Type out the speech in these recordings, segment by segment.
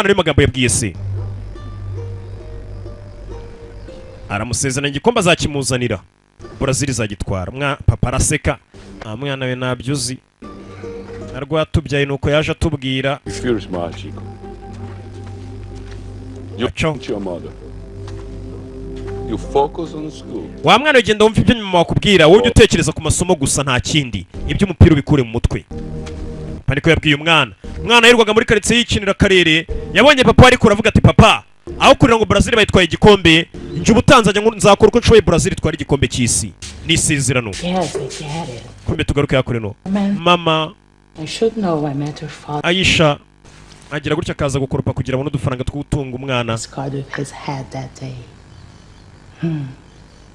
Niyo magambo yabwiye se, aramusezeranya igikombe azakimuzanira, Brazil izagitwara. Papa araseka. Ah, mwana we, ntabyo uzi na rwatubyaye, nuko yaje atubwira. You feel smart, Chico. You Acho. your mother. You focus on school. Wa mwana we, genda wumva ibyo nyuma wakubwira. Wowe ujye utekereza ku masomo gusa, nta kindi, iby'umupira ubikure mu mutwe. Papa niko yabwiye umwana. Umwana yirirwaga muri karitsiye yikinira akarere. Yabonye papa ariko aravuga ati: "Papa, aho kurira ngo Brazil bayitwaye igikombe, njye ubutanzajya nzakora uko nshoboye Brazil itwara igikombe cy'isi, ni isezerano." Yes, I get it. Kumbe tugaruke hakurino. Man, mama I should know I met her father Ayisha agira gutya akaza gukoropa kugira abone udufaranga two gutunga umwana. scarred with his head that day.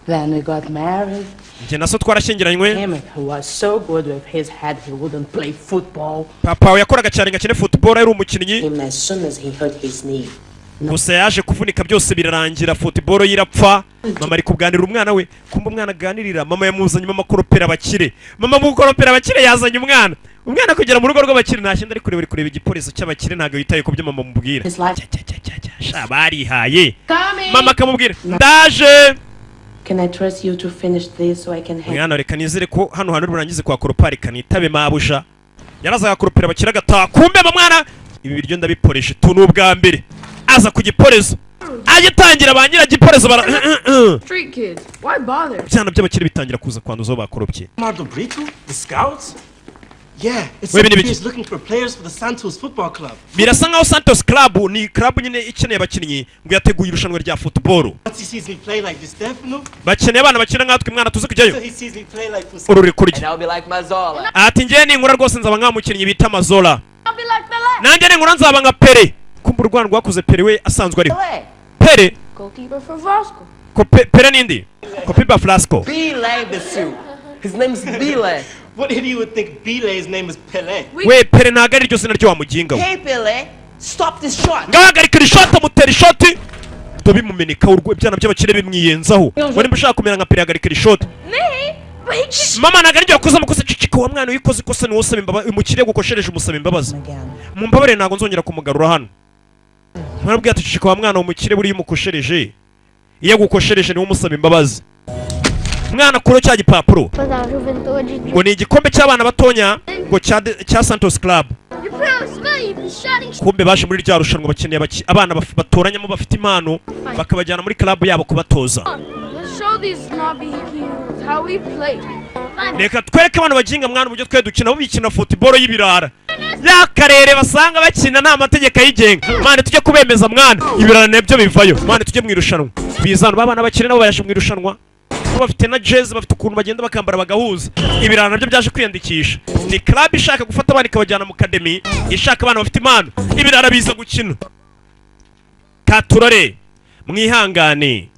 Then we got married. Njye na so twarashyingiranywe. Him, who was so good with his head, he wouldn't play football. Papa we yakoraga cyane ngo akine football, yari umukinnyi. Him as soon as he hurt his knee. Gusa yaje kuvunika, byose birarangira, football ye irapfa. Mama ari kuganirira umwana we. Kumva umwana aganirira mama, yamuzanye. Mama akoropera abakire, mama mu gukoropera abakire yazanye umwana. Umwana kugera mu rugo rw'abakire nta kindi ari kureba, ari kureba igipolisi cy'abakire, ntabwo yitaye ku byo mama amubwira. His life. Cya, cya, cya, cya, cya, sha barihaye. Coming! Mama akamubwira: "Ndaje." Can I trust you to finish this so I can have Mwana, reka nizere ko hano hantu burangize kuhakoropa, reka nitabe mabuja. Yarazaga agakoropera abakire agataha. Kumbe mama, mwana, ibi biryo ndabiporesha tu. Ni ubwa mbere aza ku giporezo, agitangira ba nyiragiporezo bara Street kids. Why bother? Ibyana by'abakire bitangira kuza kwanduza aho bakoropye. Mardo Brito? The scouts? Yeah, it's Wait a minute. he's looking for players for the Santos Football Club. Birasa nkaho Santos Club ni club nyine ikeneye abakinnyi, ngo yateguye irushanwa rya football. Once he sees me play like Di Stefano, Bakeneye abana bakina nkatwe. Mwana, tuze kujyayo. so he sees me play like Fusi. Uru ruri kurya. And I'll be like Mazola. Ati: "Njye ninkura rwose nzaba nka mukinnyi bita Mazola." I'll be like Pele. "Nanjye ninkura nzaba nka Pele." Kumva u Rwanda rwakuze, Pele we asanzwe ariho. Pele. Pele. Goalkeeper for Vasco. Ko Pele nindi Kopiba Flasco. Bile the suit. His name's Bile. What idiot would think Bile's name is Pele? We, Pele ntabwo ari ryo zina ryo, wa muginga we. Hey Pele, stop this shot. Ngahagarika iri shoti, amutera ishoti do bimumeneka urwo. Ibyana by'abakire bimwiyenzaho ngo nimba ushaka kumera nka Pele, hagarika iri shoti. Me? But he can't. Mama, ntabwo ari ryo wakoze amakosa. Cicika wa mwana, iyo ukoze ikosa niwo usaba imbabazi. Umukire gukoshereje umusaba imbabazi. Again. Mumbabarire, ntabwo nzongera kumugarura hano. Mwarabwiye ati: "Cicika wa mwana, umukire buriya umukoshereje, iyo agukoshereje niwe umusaba imbabazi." Mwana, kuro cya gipapuro. Da juventude. Ngo ni igikombe cy'abana batonya ngo cya Santos Club. You promised me you'd be shouting. Kumbe baje muri rya rushanwa, bakeneye abana batoranyamo bafite impano, bakabajyana muri club yabo kubatoza. Let's show these snobby heroes how we play. Reka twereke abantu baginga, mwana, uburyo twe dukina. Bo bikina football y'ibirara y'akarere basanga bakina nta mategeko ayigenga. Mwana, tujye kubemeza. Mwana, ibirara nabyo bivayo. Mwana, tujye mu irushanwa. Bizana babana bakire, nabo baje mu irushanwa. Bo bafite na jezi, bafite ukuntu bagenda bakambara bagahuza. Ibirara nabyo byaje kwiyandikisha. Ni club ishaka gufata abana ikabajyana mu academy, ishaka abana bafite impano. Ibirara biza gukina. Katurore, mwihangane,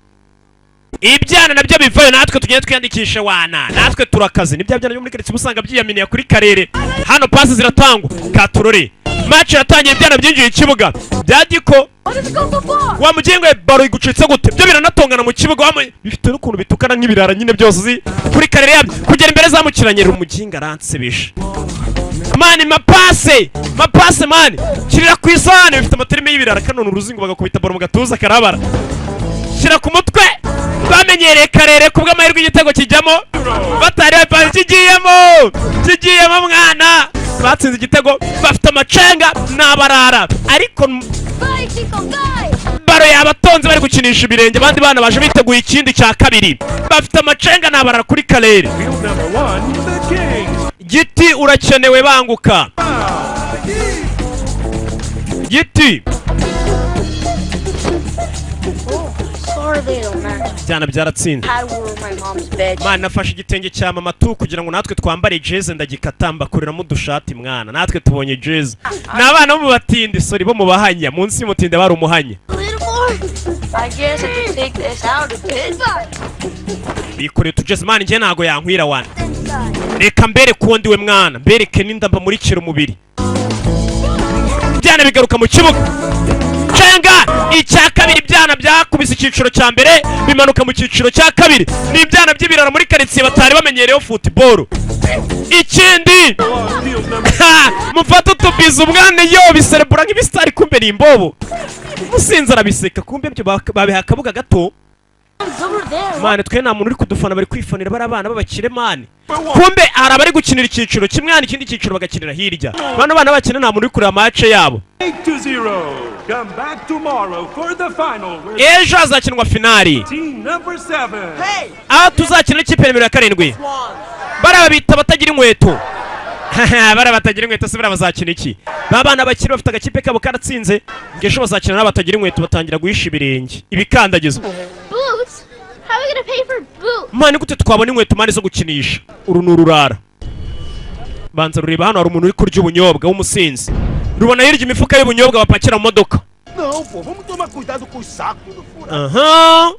ibyana nabyo bivayo. Natwe tugende twiyandikishe wana, natwe turakaze. Ni bya byana byo muri karitsiye usanga byiyaminiye kuri karere. Hano pasi ziratangwa. Katurore, match iratangiye. Ibyana byinjiye ikibuga bya diko. What is go for? Wa mugenga we, baro igucitse gute? Byo biranatongana mu kibuga. Bifite n'ukuntu bitukana nk'ibirara nyine byose uzi kuri karere yabyo kugera imbere zamukiranye. Umuginga aransebesha mani. Mapase, mapase mani, kirira ku isahani. Bifite amaterime y'ibirara. Kanone uruzingo bagakubita baro mu gatuza karabara, shyira ku mutwe. Bamenyereye karere. Ku bw'amahirwe igitego kijyamo, batari bapanze. Kigiyemo, kigiyemo mwana, batsinze igitego. Bafite amacenga n'abarara ariko. Bye, Chico, bye! Baro yabatonze, bari gukinisha ibirenge. Abandi bana baje biteguye ikindi cya kabiri. Bafite amacenga n'abarara kuri karere. Field number 1, the Kings. Giti, urakenewe, banguka giti. Sorry they don't match. Byana byaratsinze. I wore my mom's bed. Mwana, nafashe igitenge cya mama tu kugira ngo natwe twambare jeze, ndagikata mbakoreramo udushati. Mwana, natwe tubonye jeze. Ni abana bo mu batindi, sorry, bo mu bahanya. Munsi y'umutindi bari umuhanya. A little more. I guess I could take this out a bit. Bikoreye utujeze. Mwana, njye ntago yankwira wana. Inside. Reka mbereke uwo ndiwe mwana, mbereke n'inda mbamurikira umubiri. Byana bigaruka mu kibuga, cenga. Icya kabiri, ibyana byakubise icyiciro cya mbere bimanuka mu cyiciro cya kabiri. Ni ibyana by'ibirara muri karitsiye batari bamenyereyeho football. Ikindi, ha, mufate utubizo. Umwana yo biserebura nk'ibisitari, kumbe ni imbobo. Umusinzi arabiseka, kumbe ibyo babiha akabuga gato. Over there. Man, twe nta muntu uri kudufana, bari kwifanira bari abana b'abakire. Man, kumbe hari abari gukinira icyiciro kimwe hano, ikindi cyiciro bagakinira hirya. Bano bana bakina, nta muntu uri kureba match yabo. 8-0. Come back tomorrow for the final with Ejo hazakinwa finali team number 7. Hey! aho tuzakina n'ikipe nimero ya 7. Bariya bita batagira inkweto. Bariya batagira inkweto se bariya bazakina iki? Ba bana bakiri bafite agakipe kabo karatsinze, ngo ejo bazakina n'abatagira inkweto. Batangira guhisha ibirenge, ibikandagizo. Boots? How are we gonna pay for boots? Man, gute twabona inkweto, man, zo gukinisha? Uru ni ururara. Banza rureba hano, hari umuntu uri kurya ubunyobwa w'umusinzi. Rubona hirya imifuka y'ubunyobwa bapakira mu modoka. Não, pô, vamos tomar cuidado com os sacos tudo furado. Aha.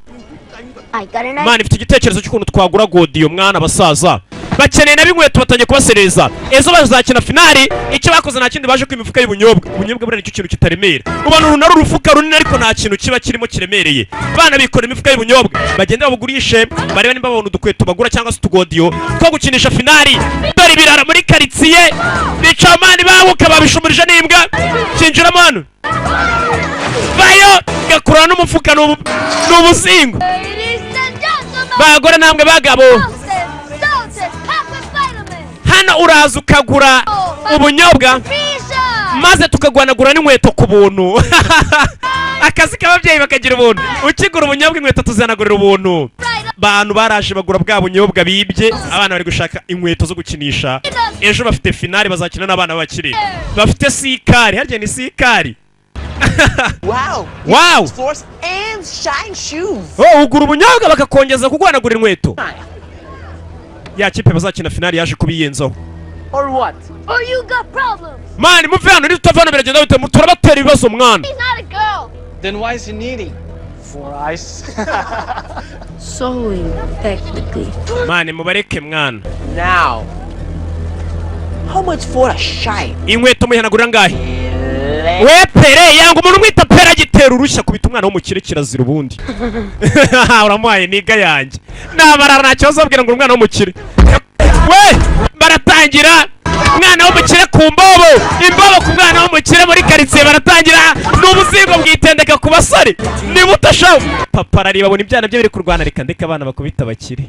I got an idea. Man, ifite igitekerezo cy'ukuntu twagura godiyo. Mwana, abasaza bakeneye nabo inkweto, batangiye kubasereza. Ejo bazakina finali. Icyo bakoze nta kindi, baje ku imifuka y'ubunyobwa. Ubunyobwa buriya nicyo kintu kitaremera. Ubona uru nari urufuka runini, ariko nta kintu kiba kirimo kiremereye. Bana bikora imifuka y'ubunyobwa, bagende babugurishe, barebe nimba babona udukweto bagura cyangwa se utugodiyo two gukinisha finali. Dore ibirara muri karitsiye bica, man, babuka babishumurije n'imbwa. Kinjiramo hano, bayo gakurura n'umufuka, ni ubuzingo. Ladies and gentlemen, Bagore namwe bagabo, Salted, Papa Spider-Man, hano uraza ukagura ubunyobwa Pizza! maze tukaguhanagura n'inkweto ku buntu. Akazi k'ababyeyi bakagira ubuntu. Ukigura ubunyobwa, inkweto tuzihanagurira ubuntu. Bantu baraje bagura bwa bunyobwa bibye. Abana bari gushaka inkweto zo gukinisha. Ejo bafite finali, bazakina n'abana b'abakire bafite sikari. Harya ni sikari? Wow! Wow! Floors and shine shoes! Oh, ugura ubunyobwa bakakongeza kuguhanagura inkweto. Ya kipe bazakina finali yaje kubiyenzaho. Or what? Or you got problems. Man, muve hano. Nitutava hano biragenda bite? Turabatera ibibazo, mwana. He's not a girl. Then why is he needing? Four eyes. Sewing, technically. Man, mubareke, mwana. Now, how much for a shine? Inkweto muyihanagurira ngahe? We pere yanga umuntu umwita pere, agitera urushya kubita umwana w'umukire kirazira. Ubundi uramuhaye niga yanjye nabarara, nta kibazo. Babwira ngo umwana w'umukire we baratangira. Umwana w'umukire ku mbobo, imbobo ku mwana w'umukire muri karitsiye. Baratangira, ni ubuzingo bwitendeka ku basore. Niba utashaho, papa arareba abona ibyana bye biri kurwana. Reka ndeke abana bakubita abakire.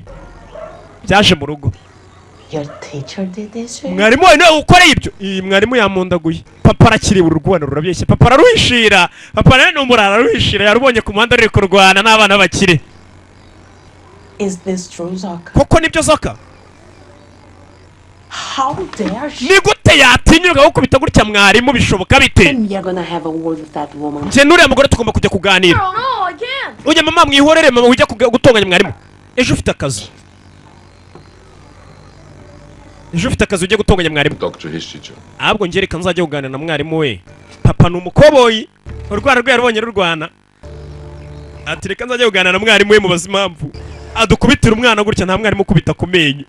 Byaje mu rugo. Your teacher did this? Mwarimu wawe niwe ukoreye ibyo? Iyi mwarimu yamundaguye. Papa arakiri, ururwana rurabeshya. Papa araruhishira. Papa nawe ni umurara, araruhishira. Yarubonye ku muhanda ruri kurwana n'abana b'abakire. Is this true, Zaka? Koko nibyo, Zaka? How dare she? Ni gute yatinyuka gukubita gutya mwarimu? Bishoboka bite? We are gonna have a word with that woman. Njye n'uriya mugore tugomba kujya kuganira. No, no, I can't. Ujya mama, mwihorere mama, ujya gutonganya mwarimu. Ejo ufite akazi, ejo ufite akazi, ujye gutonganya mwarimu. Talk to his teacher. Ahubwo njye reka nzajya kuganira na mwarimu we. Papa ni umukoboyi, urwana rwe yarubonye rurwana. Ati reka nzajya kuganira na mwarimu we, mubaze impamvu adukubitira umwana gutya. Nta mwarimu ukubita ku menyo.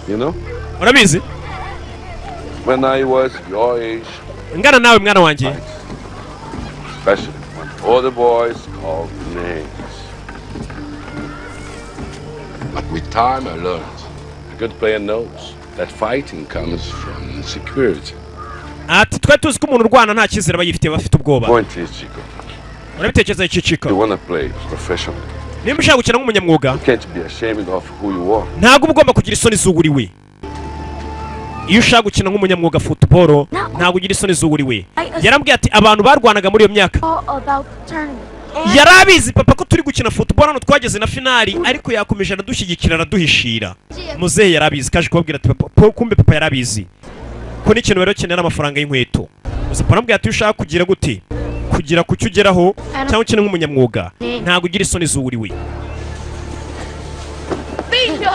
You know, Urabizi, when I was your age, ngana nawe, mwana wanjye, especially when all the boys called me names. But with time, I learned. A good player knows that fighting comes from insecurity. Ati twari tuzi ko umuntu urwana nta cyizere aba yifitiye, aba afite ubwoba. Point is, Chico, Urabitekereza iki, Chico? you wanna play professionally. Nimba ushaka gukina nk'umunyamwuga, You can't be ashamed of who you are. ntabwo uba ugomba kugira isoni z'uwo uri we. Iyo ushaka gukina nk'umunyamwuga football, ntabwo ugira isoni z'uwo uri we. Yarambwiye ati abantu barwanaga muri iyo myaka. All about the tournament. And Yari abizi papa ko turi gukina football hano, twageze na finali, ariko yakomeje aradushyigikira, araduhishira. Muzehe yari abizi, kaje kubabwira ati papa kumbe papa yari abizi ko n'ikintu bari bakeneye ari amafaranga y'inkweto. Gusa papa aramubwira ati iyo ushaka kugira gute, kugira ku cyo ugeraho cyangwa ukina nk'umunyamwuga, ntabwo ugira isoni z'uwo uri we. Bingo!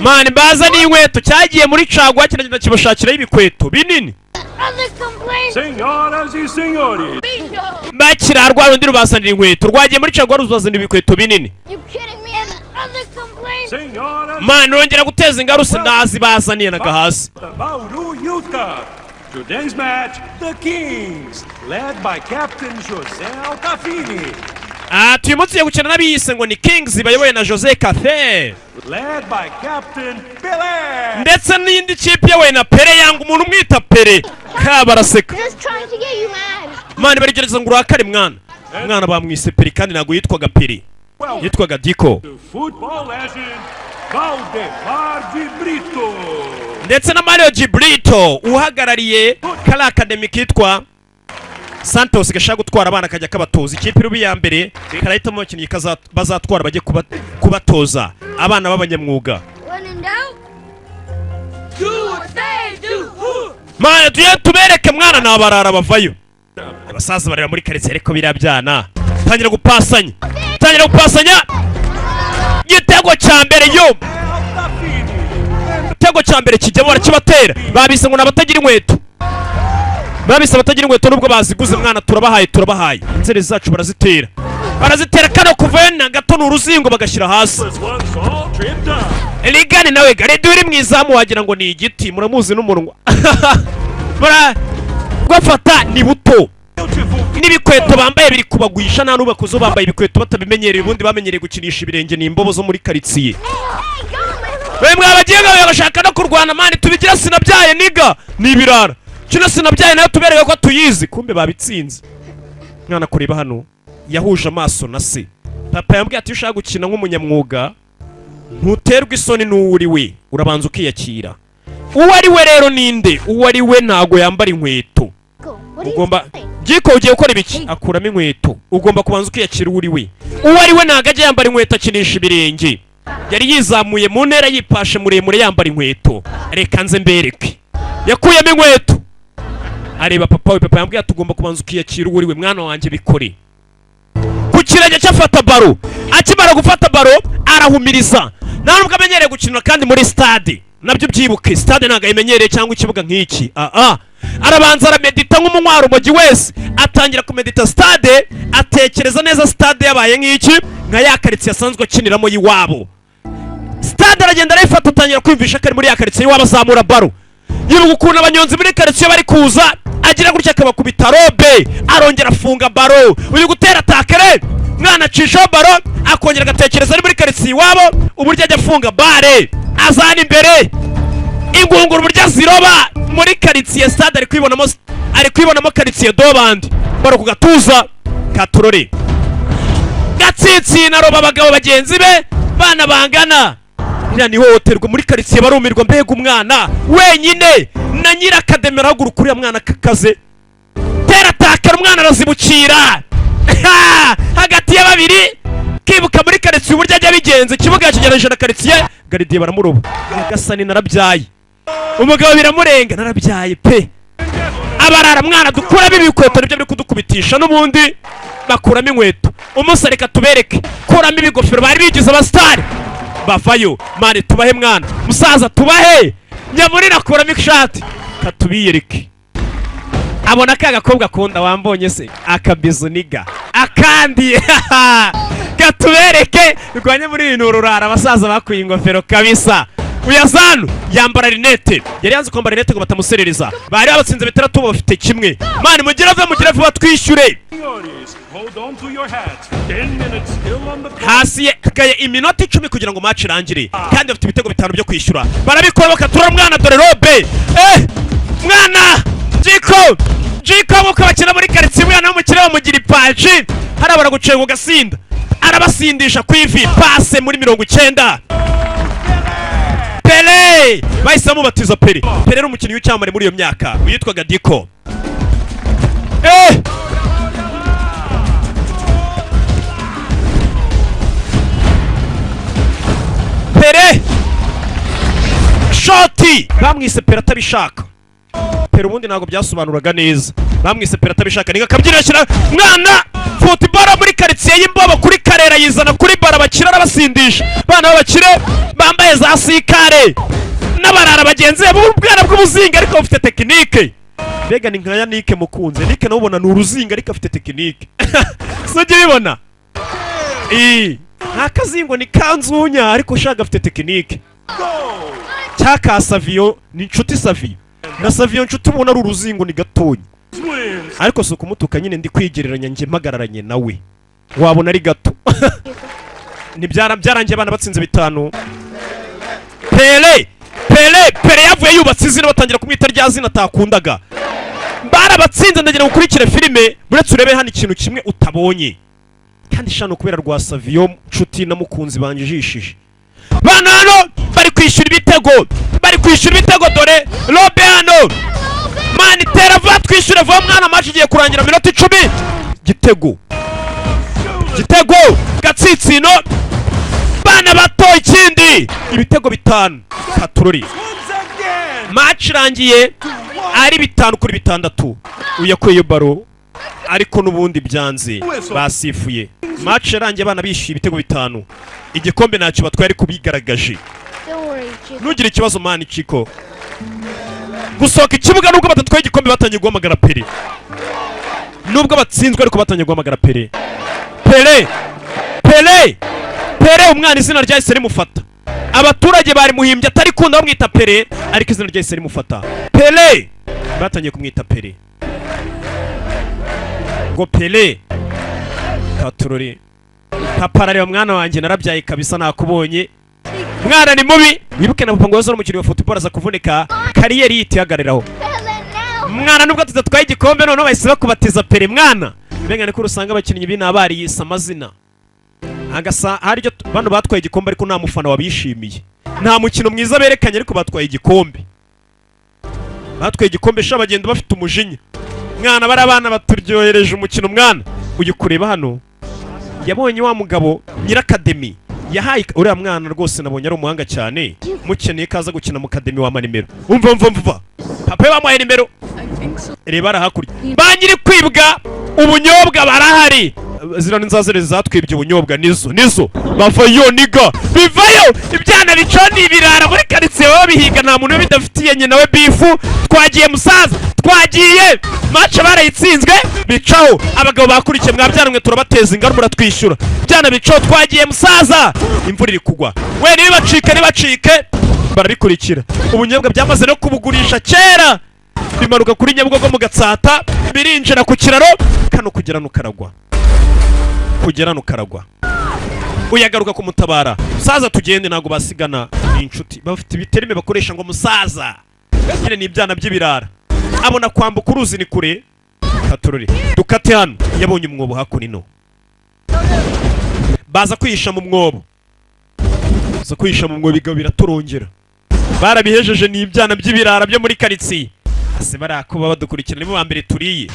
Man, baza n'inkweto cyagiye muri caguwa, kiragenda kibashakiraho ibikweto binini. Other complaints? Senhoras e senhores, Bingo! Bakira rwa rundi rubazanira inkweto, rwagiye muri caguwa rubazanira ibikweto binini. You kidding me? And other complaints? senhoras Man, rongera guteza ingarusi, ndazi bazaniye nagahasi. the Bauru Youth Cup Today's match, the Kings, led by Captain Jose Altafini. Ati uyu munsi tugiye gukina n'abiyise ngo ni Kings, bayobowe na Jose Cafe, Led by Captain Pele. ndetse n'indi kipe iyobowe na Pere. Yanga umuntu umwita Pere ka baraseka. Just trying to get you mad. Mani, barigerageza ngo urakare mwana. Umwana bamwise Pere kandi ntabwo yitwaga Pere, yitwaga Diko. The football legend, Valdemar de Brito. Ndetse na Mario Gibrito uhagarariye kari academy kitwa Santos, gashaka gutwara abana kajya kabatoza. Ikipe irubi ya mbere karahitamo abakinnyi bazatwara bajye kubatoza abana b'abanyamwuga. When in doubt, do what they do. Mwana, tuye tubereke mwana, ni abarara bavayo. Abasaza bareba muri karitsiye, ariko biriya tangira gupasanya, tangira gupasanya. Igitego cya mbere yo, igitego cya mbere kijyamo, barakibatera. Babise ngo ni abatagira inkweto, babise abatagira inkweto nubwo baziguze. Mwana, turabahaye, turabahaye. Inzeri zacu barazitera, barazitera. Kano kuvayo na gato ni uruzingo bagashyira hasi. This one's all trimmed up. Rigani nawe Garedi uri mu izamu wagira ngo ni igiti, muramuzi n'umunwa bara gafata ni buto, n'ibikweto bambaye biri kubagwisha. Nta n'ubakoze bambaye ibikweto batabimenyereye, ubundi bamenyereye gukinisha ibirenge. Ni imbobo zo muri karitsiye. We mwabagiye ngawe bashaka no kurwana. Mani, tubigira sinabyaye niga ni ibirara kino sinabyaye nayo tubereye ko tuyizi. Kumbe babitsinze. Mwana kureba hano yahuje amaso na se. Papa yambwiye ati: "Iyo ushaka gukina nk'umunyamwuga, ntuterwa isoni n'uwo uri we, urabanza ukiyakira." Uwo ari we rero ninde? Uwo ari we ntago yambara inkweto. Ugomba Giko, ugiye gukora ibiki? Akuramo inkweto. Ugomba kubanza ukiyakira uwo uri we. Uwo ari we ntago ajya yambara inkweto, akinisha ibirenge. Yari yizamuye mu ntera, yipashe muremure, yambara inkweto. Reka nze mbereke. Yakuyemo inkweto areba papa we. Papa yambwiye ati: "Ugomba kubanza ukiyakira uwo uri we, mwana wanjye, bikore." Ku kirenge cye afata baro. Akimara gufata baro arahumiriza. Nta nubwo amenyereye gukina kandi muri stade, nabyo byibuke, stade ntabwo ayimenyereye cyangwa ikibuga nk'iki. Aa arabanza aramedita nk'umunywa urumogi wese, atangira kumedita stade, atekereza neza stade yabaye nk'iki, nka ya karitsiye asanzwe akiniramo y'iwabo. Stade aragenda arayifata, atangira kwiyumvisha ko ari muri ya karitsiye y'iwabo. Azamura baro, yibuka ukuntu abanyonzi muri karitsiye bari kuza, agira gutya akabakubita robe, arongera afunga baro. Uyu gutera tackle, mwana acishaho baro, akongera agatekereza ari muri karitsiye iwabo uburyo ajya afunga bare, azana imbere ingunguru uburyo aziroba muri karitsiye. Stade ari kwibonamo, ari kwibonamo karitsiye dobandi. Baro ku gatuza katurore, gatsitsina, aroba abagabo bagenzi be bana bangana. Iriya ni ihohoterwa muri karitsiye, barumirwa. Mbega umwana wenyine na nyirakademi! Arahaguruka uriya mwana kakaze, tera tackle, umwana arazibukira hagati ya babiri. Kibuka muri karitsiye uburyo ajya abigenza, ikibuga yakigereranije na karitsiye. Garidiye baramuroba. Nyagasani, narabyaye! Umugabo biramurenga, narabyaye pe! Abarara mwana, dukuramo ibikweto, nibyo biri kudukubitisha n'ubundi. Bakuramo inkweto. Umunsi reka tubereke, kuramo ibigofero, bari bigize abasitari bavayo. Mane, tubahe mwana, musaza tubahe nyamunini, akuramo ishati katubiyereke. Abona ka gakobwa akunda. Wambonye se akabizu niga akandi katubereke rwanye muri ibintu rurara. Abasaza bakuye ingofero kabisa. Uyazanu yambara rinete, yari yanze kwambara rinete ngo batamuserereza. Bari babatsinze bitandatu, bafite kimwe. Mani, mugire vuba, mugire vuba twishyure. Senores, hold on to your hats. 10 minutes still on the clock. Hasi hasigaye iminota 10 kugira ngo match irangire, kandi bafite ibitego bitanu byo kwishyura. Barabikora, bakatura mwana, dore robe. Mwana Jiko, Jiko nkuko bakina muri karitsiye, umwana w'umukire bamugira ipaji hariya, baragucenga ugasinda. Arabasindisha ku ivi, pase muri 90. Pele bahise bamubatiza Pele. Pele ni umukinnyi w'icyamamare muri iyo myaka witwaga Diko. Pele shoti, bamwise Pele atabishaka. Pele ubundi ntabwo byasobanuraga neza, bamwise Pele atabishaka. Ni akabyiniro ashyira mwana football muri karitsiye y'imbobo kuri karera, yizana kuri bara bakira, arabasindisha. Bana b'abakire bambaye za sikare n'abarara bagenzi be b'ubwana bw'ubuzinga, ariko bafite technique. Mbega ni nka Yannick Mukunze. Nike nawe ubona ni uruzinga ariko afite technique, si ujya ubibona? Ii, nta kazingo ni kanzunya, ariko ushaka afite technique. Cyaka Saviyo ni inshuti Saviyo. Na Saviyo nshuti ubona ari uruzingo, ni gatonya. Wins. Ariko si ukumutuka nyine, ndi kwigereranya njye mpagararanye nawe, wabona ari gato. Ntibyara byarangiye abana batsinze 5. Pele, Pele, Pele yavuye yubatse izina, batangira kumwita rya zina atakundaga. Barabatsinze. Ndagira ngo ukurikire filime, buretse urebe hano ikintu kimwe utabonye kandi shano kubera rwa Saviyo nshuti na mukunzi banjijishije. Bana hano bari kwishyura ibitego, bari kwishyura ibitego. Dore robe hano mani, tera vuba, twishyure vuba mwana, match igiye kurangira minota 10. Gitego, gitego, gatsitsino, bana bato, ikindi ibitego 5 katurori. Once again. Match irangiye ari 5-6. Uyakuye iyo baro, ariko n'ubundi byanze, basifuye. Match yarangiye abana bishyuye ibitego 5, igikombe ntacyo batwaye ariko bigaragaje. Don't worry, Chico. Ntugire ikibazo mani Chico. Gusohoka ikibuga, nubwo badatwaye igikombe, batangiye guhamagara Pele. Nubwo batsinzwe ariko batangiye guhamagara Pele, Pele, Pele, Pele. Umwana izina ryahise rimufata. Abaturage bari muhimbye atari kunda bamwita Pele, ariko izina ryahise rimufata Pele. Batangiye kumwita Pele, ngo Pele katurori. Papa arareba, mwana wanjye narabyaye kabisa, nakubonye mwana ni mubi. Wibuke na papa ngo yahoze ari umukinnyi wa football, aza kuvunika carrière yihita ihagariraho. Pele now. Mwana, nubwo tudatwaye igikombe, noneho bahise bakubatiza Pele mwana. Mbega niko usanga abakinnyi b'ina bariyise amazina agasa haryo. Bano batwaye igikombe ariko nta mufana wabishimiye, nta mukino mwiza berekanye, ariko batwaye igikombe, batwaye igikombe sha. Bagenda bafite umujinya mwana, bari abana baturyohereje umukino mwana. Uyu kureba hano yabonye wa mugabo nyir'academy yahaye uriya mwana. Rwose nabonye ari umuhanga cyane, mukeneye ko aza gukina mu academy wa nimero. Umva, umva, umva, papa we bamuhaye nimero. I think so. Reba ara hakurya, ba nyiri kwibwa ubunyobwa barahari. Ziriya ni nzazere zatwibye ubunyobwa, nizo nizo bavayo niga bivayo. Ibyana bicana ibirara muri karitsiye baba bihiga, nta muntu bidafitiye nyina we bifu. Twagiye musaza, twagiye. Match barayitsinzwe, bicaho. Abagabo bakurikiye, mwabyana mwe, turabateza ingaru, muratwishyura. Byana bicaho, twagiye musaza. Imvura iri kugwa we, ntibacike, ntibacike, barabikurikira. Ubunyobwa byamaze no kubugurisha kera, bimanuka kuri Nyabugogo mu Gatsata, birinjira ku kiraro kano kugera nukaragwa, kugera nukaragwa. Uyagaruka kumutabara, musaza tugende. Ntabwo basigana, ni inshuti, bafite ibiterime bakoresha ngo musaza nyine ni ibyana by'ibirara. Abona kwambuka uruzi ni kure katurori. Dukate hano, yabonye umwobo hakuno, baza kwihisha mu mwobo, baza kwihisha mu mwobo. Ibigabo biraturongera, barabihejeje, ni ibyana by'ibirara byo muri karitsiye. Ase barakuba badukurikira, nibo ba mbere turiye.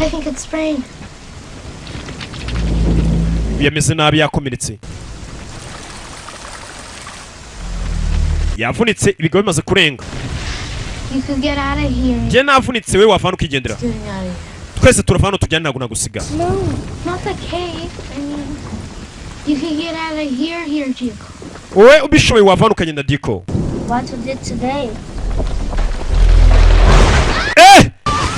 I think it's sprained. Yameze nabi, yakomeretse, yavunitse. Ibigabo bimaze kurenga. You could get out of here. Njye navunitse, we wavana ukigendera. Getting out of here. Twese turava hano tujyane, ntabwo nagusiga. No, not the cave. I mean, you could get out of here, here, Chico. Wowe ubishoboye wavana ukagenda diko. What we did today. Eh,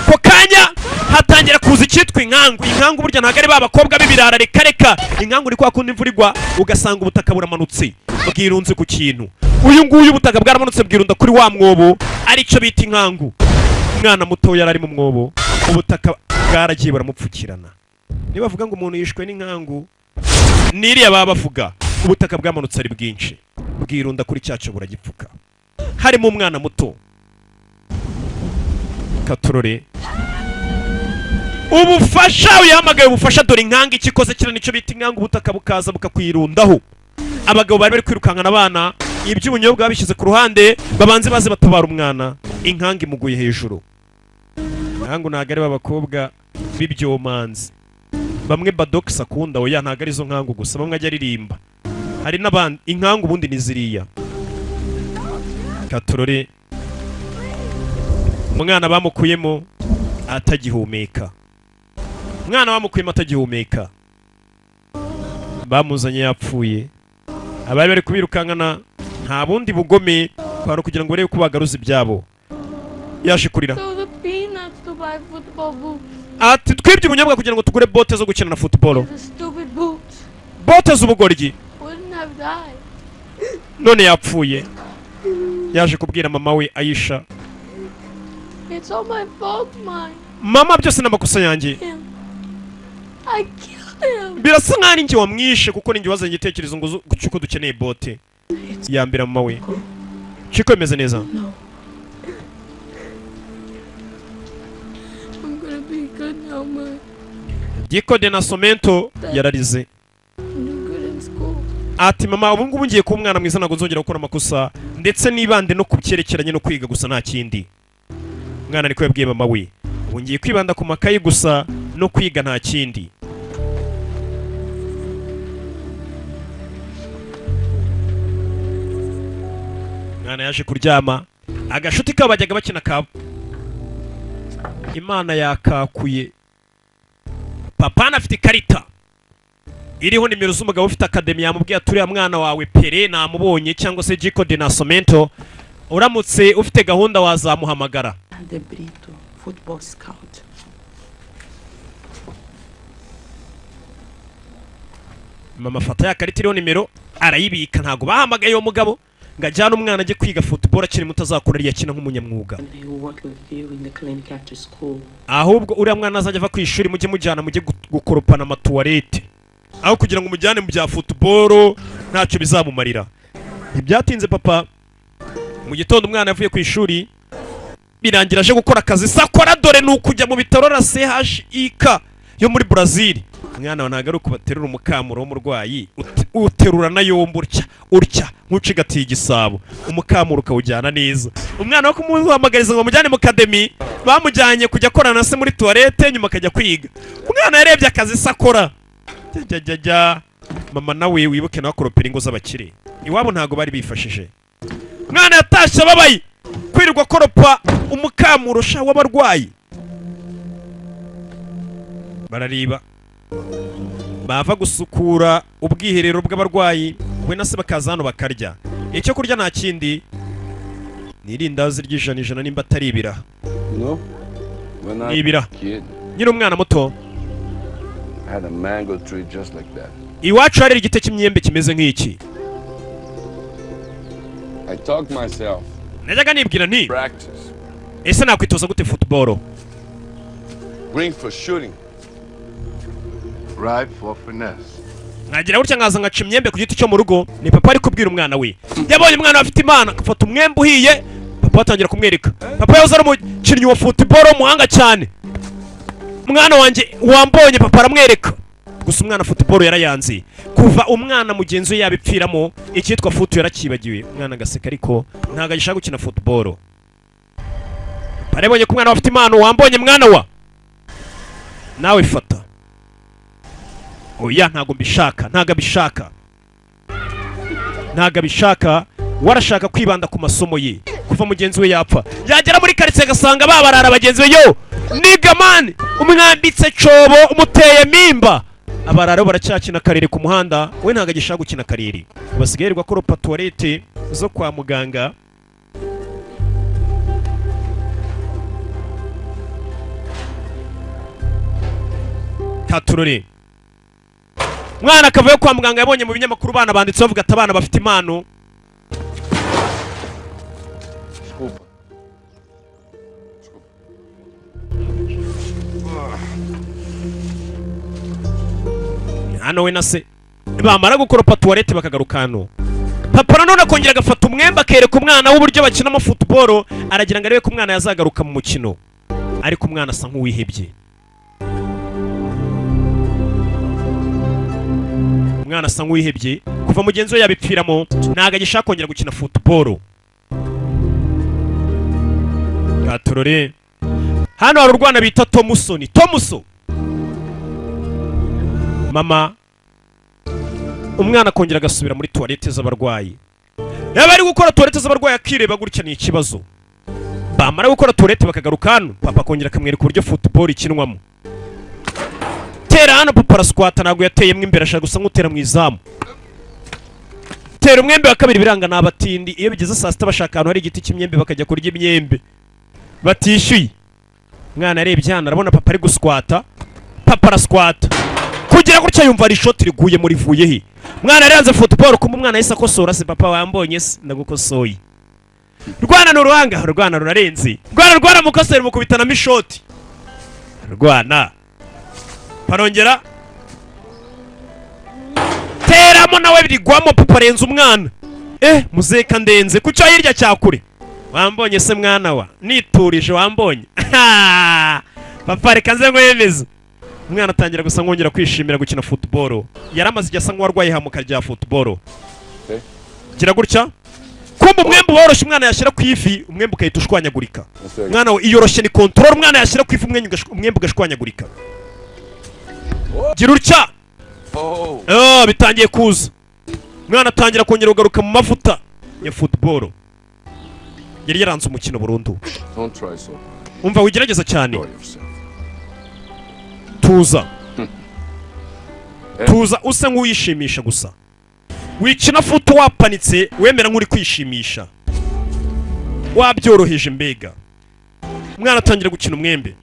ko kanya hatangira kuza icyitwa inkangu. Inkangu burya ntabwo ari ba bakobwa b'ibirara, reka reka. Inkangu ni kwa kundi imvura igwa ugasanga ubutaka buramanutse bwirunze ku kintu. Uyu nguyu ubutaka bwaramanutse bwirunda kuri wa mwobo, aricyo bita inkangu. Umwana muto yari ari mu mwobo, ubutaka bwaragiye buramupfukirana. Niba bavuga ngo umuntu yishwe n'inkangu, n'iriya baba bavuga ubutaka bwamanutse ari bwinshi bwirunda kuri cyacu buragipfuka, harimo umwana muto katurore. Ubufasha, uyahamagaye ubufasha. Dore inkanga icyo ikoze kiriya nicyo bita inkanga, ubutaka bukaza bukakwirundaho. Abagabo bari bari kwirukankana abana, iby'ubunyobwa babishyize ku ruhande, babanze baze batabara umwana. Inkanga imuguye hejuru. Inkangu ntabwo ari abakobwa b'ibyomanzi bamwe Badogisi akunda, oya, ntabwo arizo nkangu gusa bamwe ajya aririmba, hari n'abandi. Inkangu ubundi ni ziriya katurore. Umwana bamukuyemo atagihumeka, umwana bamukuyemo atagihumeka, bamuzanye yapfuye. Abari bari kubirukankana nta bundi bugome, kwari ukugira ngo barebe ko bagaruza ibyabo. Yaje kurira. So the peanuts to buy football boots. Ati twibye ubunyobwa kugira ngo tugure bote zo gukina na football. The stupid boots Bote z'ubugoryi. wouldn't have died. None yapfuye. Yaje kubwira mama we Ayisha. It's all my fault, mine. Mama, byose ni amakosa yanjye. Him. I killed him. Birasa nkaho ari njye wamwishe, kuko ninjye wazanye igitekerezo ngo cy'uko dukeneye bote yambera. Mama we Chiko imeze neza. No. I'm gonna be good now, ma. Giko de Nascimento yararize. I'm do good in school. Ati: "Mama, ubu ngubu ngiye kuba umwana mwiza, ntabwo nzongera gukora amakosa, ndetse nibande no ku byerekeranye no kwiga gusa, nta kindi." Umwana niko yabwiye mama we: "Ubu ngiye kwibanda ku makayi gusa no kwiga, nta kindi." Umwana yaje kuryama, agashuti kabo bajyaga bakina ka Imana yakakuye. Papa anafite ikarita iriho nimero z'umugabo ufite academy. Yamubwiye ati: "Uriya mwana wawe Pere namubonye, cyangwa se Jico de Nascimento, uramutse ufite gahunda wazamuhamagara." De Brito, football scout. Mama afata ya karita iriho nimero arayibika. Ntabwo bahamagaye uwo mugabo ngo ajyane umwana ajye kwiga football akiri muto, azakura ariyo akina nk'umunyamwuga. And he will work with you in the clinic after school. Ahubwo uriya mwana azajya ava ku ishuri, mujye mujyana mujye gukoropana amatuwarete, aho kugira ngo umujyane mu bya football ntacyo bizamumarira. Ntibyatinze, papa mu gitondo umwana yavuye ku ishuri, birangira aje gukora akazi sakora. Dore ni ukujya mu bitaro na CHUK yo muri Brazil. Umwana wawe ntabwo ari uko baterura umukamuro w'umurwayi, uterura na yombi utya utya nk'ucigatiye igisabo, umukamuro ukawujyana neza. Umwana wo kumuhamagariza ngo bamujyane mu academy, bamujyanye kujya akorana na se muri toilette, nyuma akajya kwiga. Umwana yarebye akazi se akora. Jya jya jya, mama nawe wibuke nawe akoropera ingo z'abakire, iwabo ntabwo bari bifashije. Umwana yatashye ababaye, kwirirwa akoropa umukamuro sha w'abarwayi. Barariba bava gusukura ubwiherero bw'abarwayi, we na se bakaza hano bakarya icyo kurya. Nta kindi, ni irindazi ry'ijana ijana, nimba atari ibiraha. No? When I Ni ibiraha. was a kid, Nyiri umwana muto, I had a mango tree just like that. iwacu hari igiti cy'imyembe kimeze nk'iki. I taught myself Najyaga nibwira nti: practice. "Ese nakwitoza gute football?" Green for shooting. Ripe for finesse. Nkagira gutya nkaza nkaca imyembe ku giti cyo mu rugo. Ni papa ari kubwira umwana we. Yabonye umwana we afite impano, agafata umwembe uhiye. Papa atangira kumwereka. Papa yahoze ari umukinnyi wa football w'umuhanga cyane. "Mwana wanjye, wambonye?" Papa aramwereka. Gusa umwana football yarayanze. Kuva umwana mugenzi we yabipfiramo, icyitwa foot yarakibagiwe. Umwana agaseka, ariko ntabwo agishaka gukina football. Papa yarabonye ko umwana we afite impano. "Wambonye mwana wa? Nawe fata." "Oya, ntabwo mbishaka." Ntabwo abishaka, ntabwo abishaka. Warashaka kwibanda ku masomo ye. Kuva mugenzi we yapfa, yagera muri karitsiye agasanga babarara bagenzi be: "Yo nigga man, umwambitse cobo, umuteye mimba." Abarara bo baracyakina karere ku muhanda, we ntabwo agishaka gukina karere. Basigaye yirirwa akoropa toilette zo kwa muganga. Katurore mwana akavuye kwa muganga, yabonye mu binyamakuru bana banditse bavuga ati: "Abana bafite impano." Desculpa. Desculpa. Hano we na se bamara gukoropa toilette bakagaruka hano. Papa nanone akongera agafata umwembe, akereka umwana w'uburyo bakinamo football. Aragira ngo arebe ko umwana yazagaruka mu mukino, ariko umwana asa nk'uwihebye. Umwana asa nk'uwihebye. Kuva mugenzi we yabipfiramo, ntabwo agishaka kongera gukina football. Gatorore hano hari urwana bita Tomusoni Tomuso. Mama, umwana akongera agasubira muri toilette z'abarwayi. Yaba ari gukora toilette z'abarwayi akireba gutya, ni ikibazo. Bamara gukora toilette bakagaruka hano, papa akongera akamwereka uburyo football ikinwamo. Tera hano, papa araswata, ntabwo yateyemo imbere, ashaka gusa nk'utera mu izamu. Tera umwembe wa kabiri biranga. Ni abatindi, iyo bigeze saa sita bashaka ahantu hari igiti cy'imyembe bakajya kurya imyembe batishyuye. Umwana arebye hano, arabona papa ari guswata. Papa araswata, kugira gutya yumva hari ishoti riguye muri rivuye he. Mwana yaranze football. Kuma umwana yahise akosora se: "Papa, wambonye se?" "Ndagukosoye." Rwana ni uruhanga, rwana rurarenze, rwana rwaramukosera, rumukubitanamo ishoti. Rwana parongera teramo nawe birigwamo. Papa arenze umwana. Muzeka ndenze ku cyo hirya cya kure. Wambonye se mwana wa niturije? Wambonye papa? Reka nze nkwemeze. Umwana atangira gusa nkongera kwishimira gukina football. Yari amaze igihe asa nk'uwarwaye ihamuka rya football. Gira gutya, kumva umwembe woroshye, umwana yashyira ku ivi umwembe ugahita ushwanyagurika. Umwana we iyoroshye ni control, umwana yashyira ku ivi umwembe ugashwanyagurika. Gira utya. Oh. Ah, bitangiye kuza. Umwana atangira kongera kugaruka mu mavuta ya football. Yari yaranze umukino burundu. Don't try so. Umva, wigerageza cyane. Enjoy yourself. Tuza, tuza, usa nk'uwishimisha gusa. Wikina foot wapanitse, wemera nk'uri kwishimisha, wabyoroheje mbega. Umwana atangira gukina umwembe.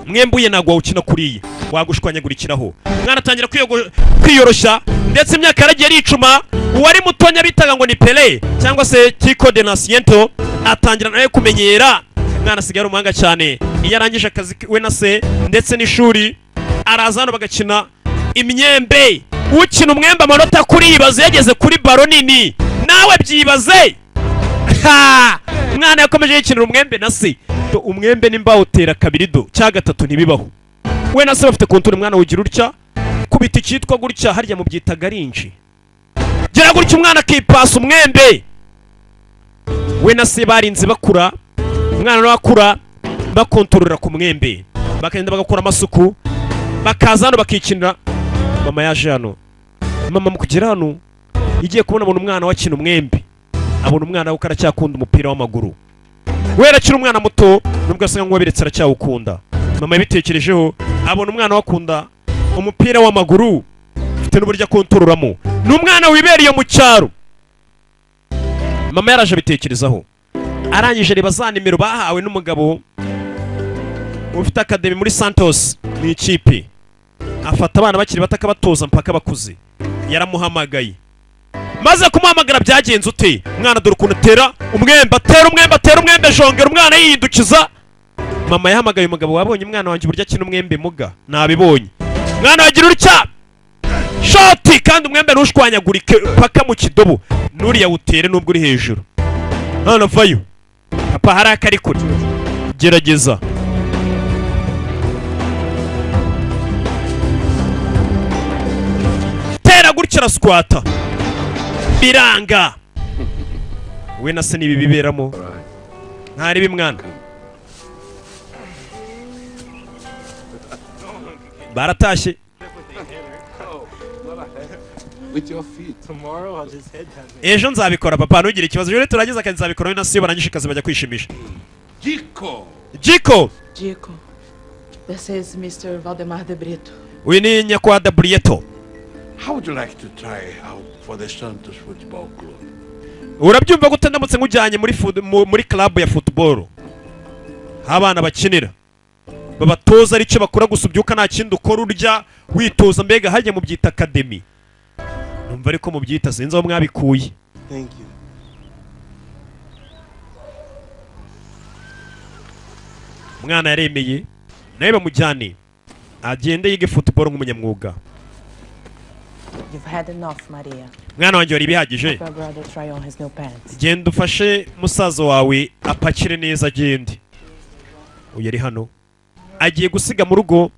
Umwembe uye ntabwo wawukina kuriya, wagushwanyagurikiraho. Umwana atangira kwiyoroshya, ndetse imyaka yaragiye aricuma. Uwari mutonya bitaga ngo ni Pele cyangwa se Tico de Nascimento atangira nawe kumenyera. Umwana asigaye ari umuhanga cyane. Iyo arangije akazi we na se ndetse n'ishuri, araza hano bagakina imyembe. Ukina umwembe amanota kuri, ibaze yageze kuri baro nini, nawe byibaze. Ha! Umwana yakomeje yikinira umwembe na se. Do umwembe nimba utera kabiri do cya gatatu ntibibaho. We na se bafite control. Umwana ugira utya, kubita icyitwa gutya, harya mubyita garinji. Gira gutya, umwana akipasa umwembe. We na se barinze bakura, umwana nawe akura bakontorora ku mwembe, bakagenda bagakora amasuku, bakaza hano bakikinira. Mama yaje hano. Mama mu kugera hano igiye kubona, abona umwana we akina umwembe, abona umwana we ko aracyakunda umupira w'amaguru. We arakiri umwana muto, nubwo asa nk'uwabiretse aracyawukunda. Mama yabitekerejeho, abona umwana we akunda umupira w'amaguru, afite n'uburyo akontororamo, ni umwana wibereye mu cyaro. Mama yaraje abitekerezaho, arangije reba za nimero bahawe n'umugabo ufite academy muri Santos mu ikipe, afata abana bakiri bato akabatoza mpaka bakuze. Yaramuhamagaye. Maze kumuhamagara, byagenze ute? Umwana dore ukuntu atera umwembe, atera umwembe, atera umwembe, jongera, umwana yihindukiza. Mama yahamagaye umugabo: "Wabonye umwana wanjye uburyo akina umwembe?" "Muga nabibonye." Mwana wagira utya shoti, kandi umwembe ntushwanyagurike paka mu kidobo, nuriya wutere nubwo uri hejuru. Hano vayo papa, hari akari kure, gerageza. Tera gutya, araswata, biranga. We na se nibi biberamo ntaribi. Mwana baratashye. With your feet. Tomorrow I'll just head down there. Ejo nzabikora papa, ntugire ikibazo. Ejo turangiza akazi nzabikora. We na se iyo barangije akazi bajya kwishimisha. Chico! Jiko. Dico, this is Mr. Valdemar de Brito. Uyu ni nyakubahwa Brieto. How would you like to try out for the Santos Football Club? Urabyumva gute ndamutse nkujyanye muri club ya football, aho abana bakinira, babatoza, aricyo bakora gusa, ubyuka nta kindi ukora, urya witoza, mbega hajya mubyita academy? Numva ariko mubyita, sinzi aho mwabikuye. Thank you. Umwana yaremeye, nawe bamujyane agende yige football nk'umunyamwuga. You've had enough, Maria. Mwana wanjye, wari ibihagije. Help your brother try on his new pants. Genda ufashe musaza wawe apakire neza agende. Uyu ari hano agiye gusiga mu rugo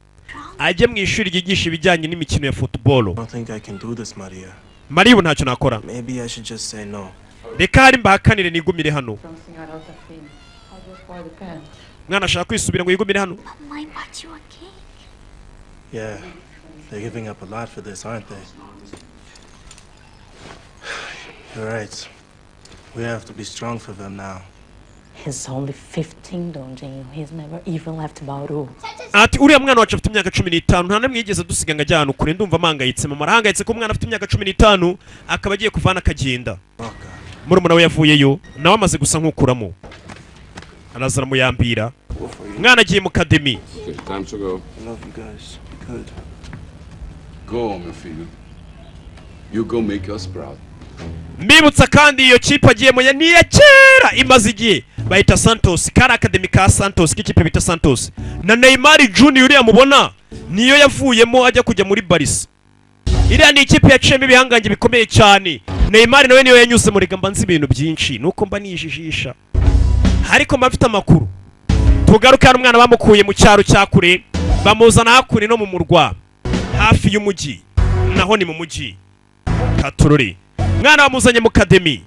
ajye mu ishuri ryigisha ibijyanye n'imikino ya football. I don't think I can do this, Maria. Mariya, ubu ntacyo nakora. Maybe I should just say no. Reka hari mbahakanire nigumire hano. From Senhora Altafini. I'll just for the pants. Mwana ashaka kwisubira ngo yigumire hano. Mama bought you a cake. Yeah, they're giving up a lot for this, aren't they? You're right. We have to be strong for them now. He's only 15, Dondinho. He's never even left Bauru. Ati uriya mwana wacu afite imyaka 15, nta n'imwe yigeze dusiga ngo ajye ahantu kure. Ndumva amangayitse. Mama arahangayitse ko umwana afite imyaka 15 akaba agiye kuvana akagenda. Murumuna we yavuyeyo, nawe amaze gusa nk'ukuramo, araza aramuyambira. Umwana agiye mu academy. Okay, time to go. I love you guys. Good. Go, meu filho. You go make us proud. Mbibutsa kandi, iyo kipe agiyemo ya ni iya kera, imaze igihe, bayita Santos. Kari academy ka Santos, k'ikipe bita Santos. Na Neymar Junior uriya mubona niyo yavuyemo ajya kujya muri Barca. Iriya ni ikipe yaciyemo ibihangange bikomeye cyane. Neymar nawe niyo yanyuze muri. Mba nzi ibintu byinshi, nuko mba nijijisha, ariko mba mfite amakuru. Tugaruke hano, umwana bamukuye mu cyaro cya kure, bamuzana hakuno no mu murwa, hafi y'umujyi, naho ni mu mujyi katururi. Mwana bamuzanye mu academy.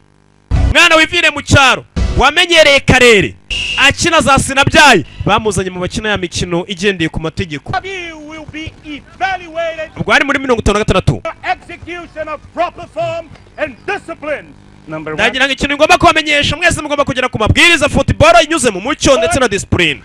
Mwana wivire mu cyaro, wamenyereye karere, akina za sinabyaye, bamuzanye mu bakina ya mikino igendeye ku mategeko. You will be evaluated Ubwo hari muri 56. execution of proper form and discipline. Number one. Ndagira ngo ikintu ngomba kubamenyesha mwese, mugomba kugera ku mabwiriza, football inyuze mu mucyo ndetse na discipline.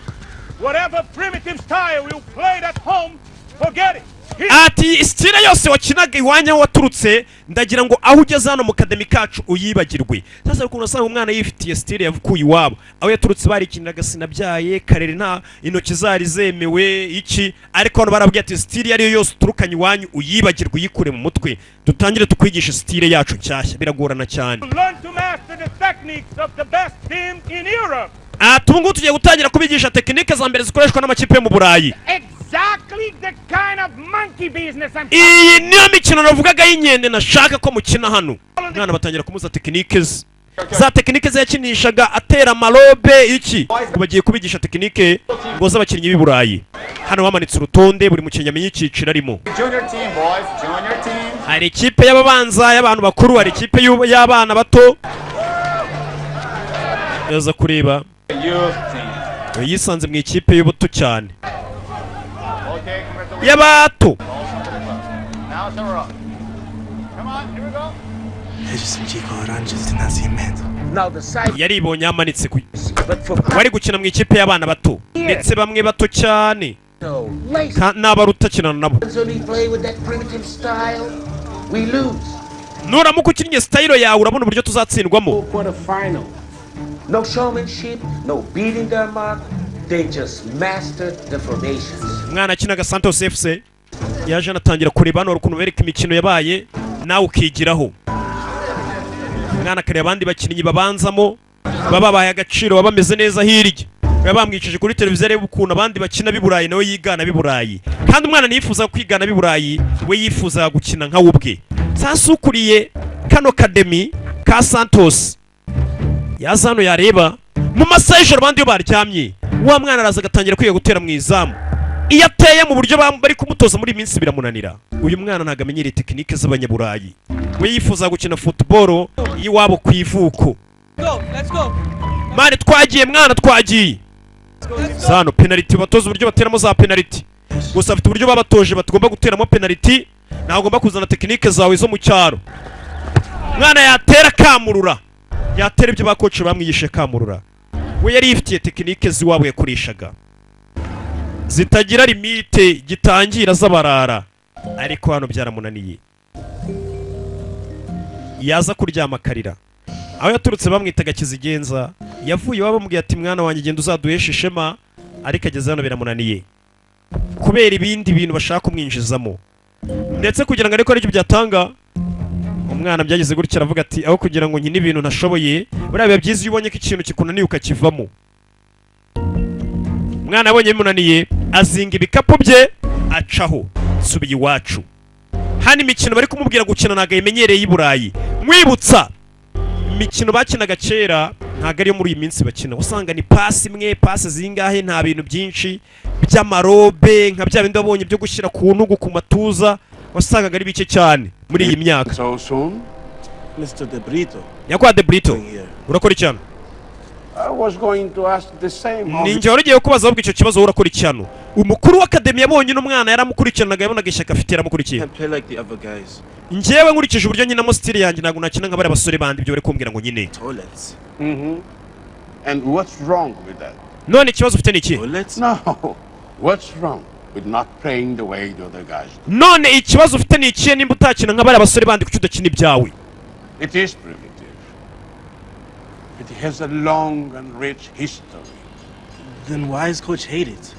Whatever primitive style you played at home, forget it. Here, Ati style yose wakinaga iwanyu aho waturutse, ndagira ngo aho ugeze hano mu academy kacu uyibagirwe. Sasa ukuntu usanga umwana yifitiye style yavukuye iwabo, aho yaturutse barikiniraga sinabyaye karere, nta intoki zari zemewe iki, ariko hano barabwiye ati style iyo ariyo yose uturukanye iwanyu uyibagirwe, uyikure mu mutwe, dutangire tukwigishe style yacu nshyashya. Biragorana cyane. Learn to master the techniques of the best team in Europe. Ati ubu ngubu tugiye gutangira kubigisha tekinike za mbere zikoreshwa n'amakipe yo mu Burayi. Exactly the kind of monkey business I'm Iyi niyo mikino navugaga y'inkende nashaka ko mukina hano. Umwana batangira kumuza tekinike ze, za tekinike ze yakinishaga atera amarobe iki, ngo bagiye kubigisha tekinike ngo z'abakinnyi b'i Burayi. Hano bamanitse urutonde, buri mukinnyi amenya icyiciro arimo. Junior team, boys. Junior team. Hari ikipe y'ababanza, y'abantu bakuru, hari ikipe y'abana bato. Yaza kureba. Youth team. Yisanze mu ikipe y'ubuto cyane. Okay, congratulations. Y'abato. Now it's over. Come on, here we go. Chico Oranges de Nascimento. Now the side, Yaribonye amanitse ku but for wari gukina mu ikipe y'abana bato, ndetse bamwe bato cyane no lace. N'abaruta akinana nabo. Only play with that primitive style, we lose. Nuramuka ukinnye style yawe, urabona uburyo tuzatsindwamo. Quarter final. No showmanship, no beating their mark. They just mastered the formations. Umwana akinaga Santos FC yaje anatangira kureba hano ukuntu bereka imikino yabaye, nawe ukigiraho. Umwana akareba abandi bakinnyi babanzamo, baba babaye agaciro, baba bameze neza hirya, baba bamwicaje kuri televiziyo, areba ukuntu abandi bakina b'i Burayi, nawe yigana b'i Burayi. Kandi umwana ntiyifuza kwigana b'i Burayi, we yifuzaga gukina nka we ubwe. Sasa ukuriye kano academy ka Santos yaza hano, yareba mu masaha y'ijoro abandi iyo baryamye, wa mwana araza agatangira kwiga gutera mu izamu. Iyo ateye mu buryo bari kumutoza muri iyi minsi biramunanira. Uyu mwana ntabwo amenyereye tekinike z'abanyaburayi, we yifuza gukina football y'iwabo ku ivuko. Go, let's go. Mani twagiye, mwana twagiye. Zano penaliti, batoza uburyo bateramo za penaliti. Gusa bafite uburyo babatoje batagomba guteramo penaliti, ntabwo ugomba kuzana tekinike zawe zo mu cyaro. Mwana yatera kamurura, yatera ibyo bakoci bamwigishe kamurura. We yari yifitiye tekinike z'iwabo yakoreshaga zitagira limite, gitangira z'abarara, ariko hano byaramunaniye. Yaza kuryama akarira. Aho yaturutse bamwitaga Kizigenza. Yavuye iwabo bamubwiye ati mwana wanjye, genda uzaduheshe ishema, ariko ageze hano biramunaniye kubera ibindi bintu bashaka kumwinjizamo, ndetse kugira ngo ariko aricyo byatanga. Umwana byageze gutya aravuga ati aho kugira ngo nkine ibintu ntashoboye. Buriya biba byiza iyo ubonye ko ikintu kikunaniye ukakivamo. Umwana abonye bimunaniye, azinga ibikapu bye acaho, subiye iwacu. Hano imikino bari kumubwira gukina ntabwo ayimenyereye y'i Burayi. Mwibutsa imikino bakinaga kera, ntabwo ariyo muri iyi minsi bakina. Usanga ni pasi imwe, pasi zingahe, nta bintu byinshi by'amarobe nka bya bindi wabonye byo gushyira ku ntugu, ku matuza, wasangaga ari bike cyane muri iyi myaka. So soon? Mr. De Brito. Nyakubahwa De Brito, urakora iki hano? I was going to ask the same. Ni njye wari ugiye kubaza ahubwo icyo kibazo, wowe urakora iki hano? Umukuru w'academy yabonye uno mwana, yaramukurikiranaga, yabonaga ishyaka afite, yaramukurikiye. Can't play like the other guys. Njyewe nkurikije uburyo nkinamo style yanjye, ntabwo nakina nka bariya basore bandi, ibyo bari kumbwira ngo nyine. Toilets. And what's wrong with that? None ikibazo ufite ni iki? Toilets? No. What's wrong with not playing the way the other guys do? None ikibazo ufite ni ikihe? Nimba utakina nka bariya basore bandi, kuki udakina ibyawe? It is primitive. It has a long and rich history. Then why is coach hate it?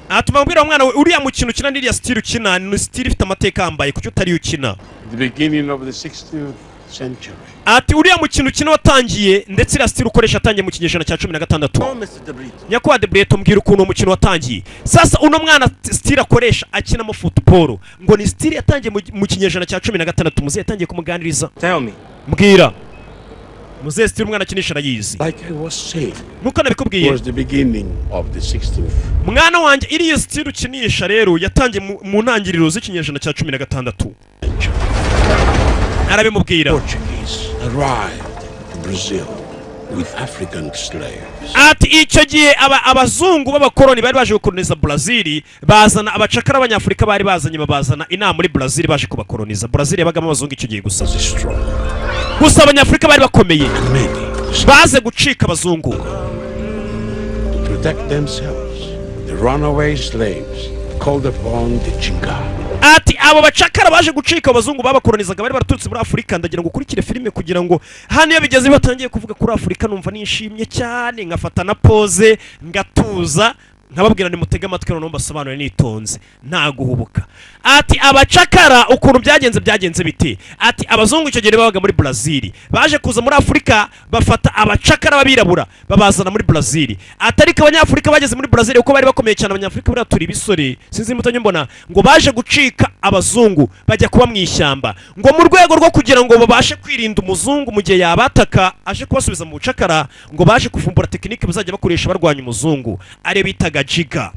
Atuma mbwira umwana we, uriya mukino ukina n'iriya style ukina ni style ifite amateka ahambaye, kuki utariyo ukina? The beginning of the 16th century. Ati uriya mukino ukina watangiye, ndetse iriya style ukoresha atangiye mu kinyejana cya 16. Oh, Mr. De Brito. Nyakubahwa De Brito, mbwira ukuntu uwo mukino watangiye. Sasa uno mwana style akoresha akinamo football ngo ni style yatangiye mu kinyejana cya 16. Muzehe yatangiye kumuganiriza. Tell me. Mbwira muzehe, style umwana akinisha arayizi. Like I was saying, Nkuko nabikubwiye, was the beginning of the 16th mwana wanjye, iriya style ukinisha rero yatangiye mu ntangiriro z'ikinyejana cya 16. century. Arabimubwira. Portuguese arrived in Brazil with African slaves. Ati icyo gihe abazungu b'abakoloni bari baje gukoloniza Brazil, bazana abacakara b'abanyafurika bari bazanye, babazana inaha muri Brazil baje kubakoloniza. Brazil yabagamo abazungu icyo gihe gusa. Was strong. Gusa abanyafurika bari bakomeye. Many Baze gucika abazungu. to protect themselves, the runaway slaves called upon the Ginga. Ati abo bacakara baje gucika abazungu babakolonizaga bari baraturutse muri Afurika. Ndagira ngo ukurikire filime, kugira ngo hano iyo bigeze batangiye kuvuga kuri Afurika numva nishimye cyane, nkafata na pause ngatuza, nkababwira nimutege amatwi, noneho mbasobanure nitonze nta guhubuka. Ati abacakara ukuntu byagenze, byagenze bite? Ati abazungu icyo gihe babaga muri Brazil baje kuza muri Afurika, bafata abacakara b'abirabura babazana muri Brazil. Ati ariko abanyafurika bageze muri Brazil, kuko bari bakomeye cyane, abanyafurika buriya turi ibisore, sinzi niba mbona, ngo baje gucika abazungu bajya kuba mu ishyamba, ngo mu rwego rwo kugira ngo babashe kwirinda umuzungu mu gihe yabataka aje kubasubiza mu bucakara, ngo baje kuvumbura tekinike bazajya bakoresha barwanya umuzungu, ariyo bitaga ginga.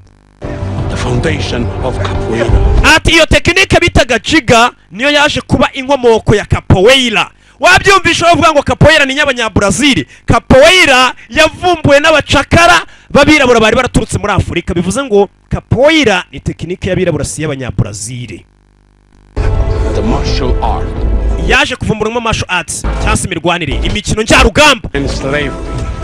The foundation of capoeira. Ati iyo tekinike bitaga ginga niyo yaje kuba inkomoko ya capoeira. Wabyumvisha bavuga ngo capoeira ni iy'abanyabrazil. Capoeira yavumbuwe n'abacakara b'abirabura bari baraturutse muri Afurika. Bivuze ngo capoeira ni tekinike y'abirabura, si iy'abanyabrazil. The martial art Yaje kuvumburamo martial arts cyangwa se imirwanire, imikino njyarugamba. and slavery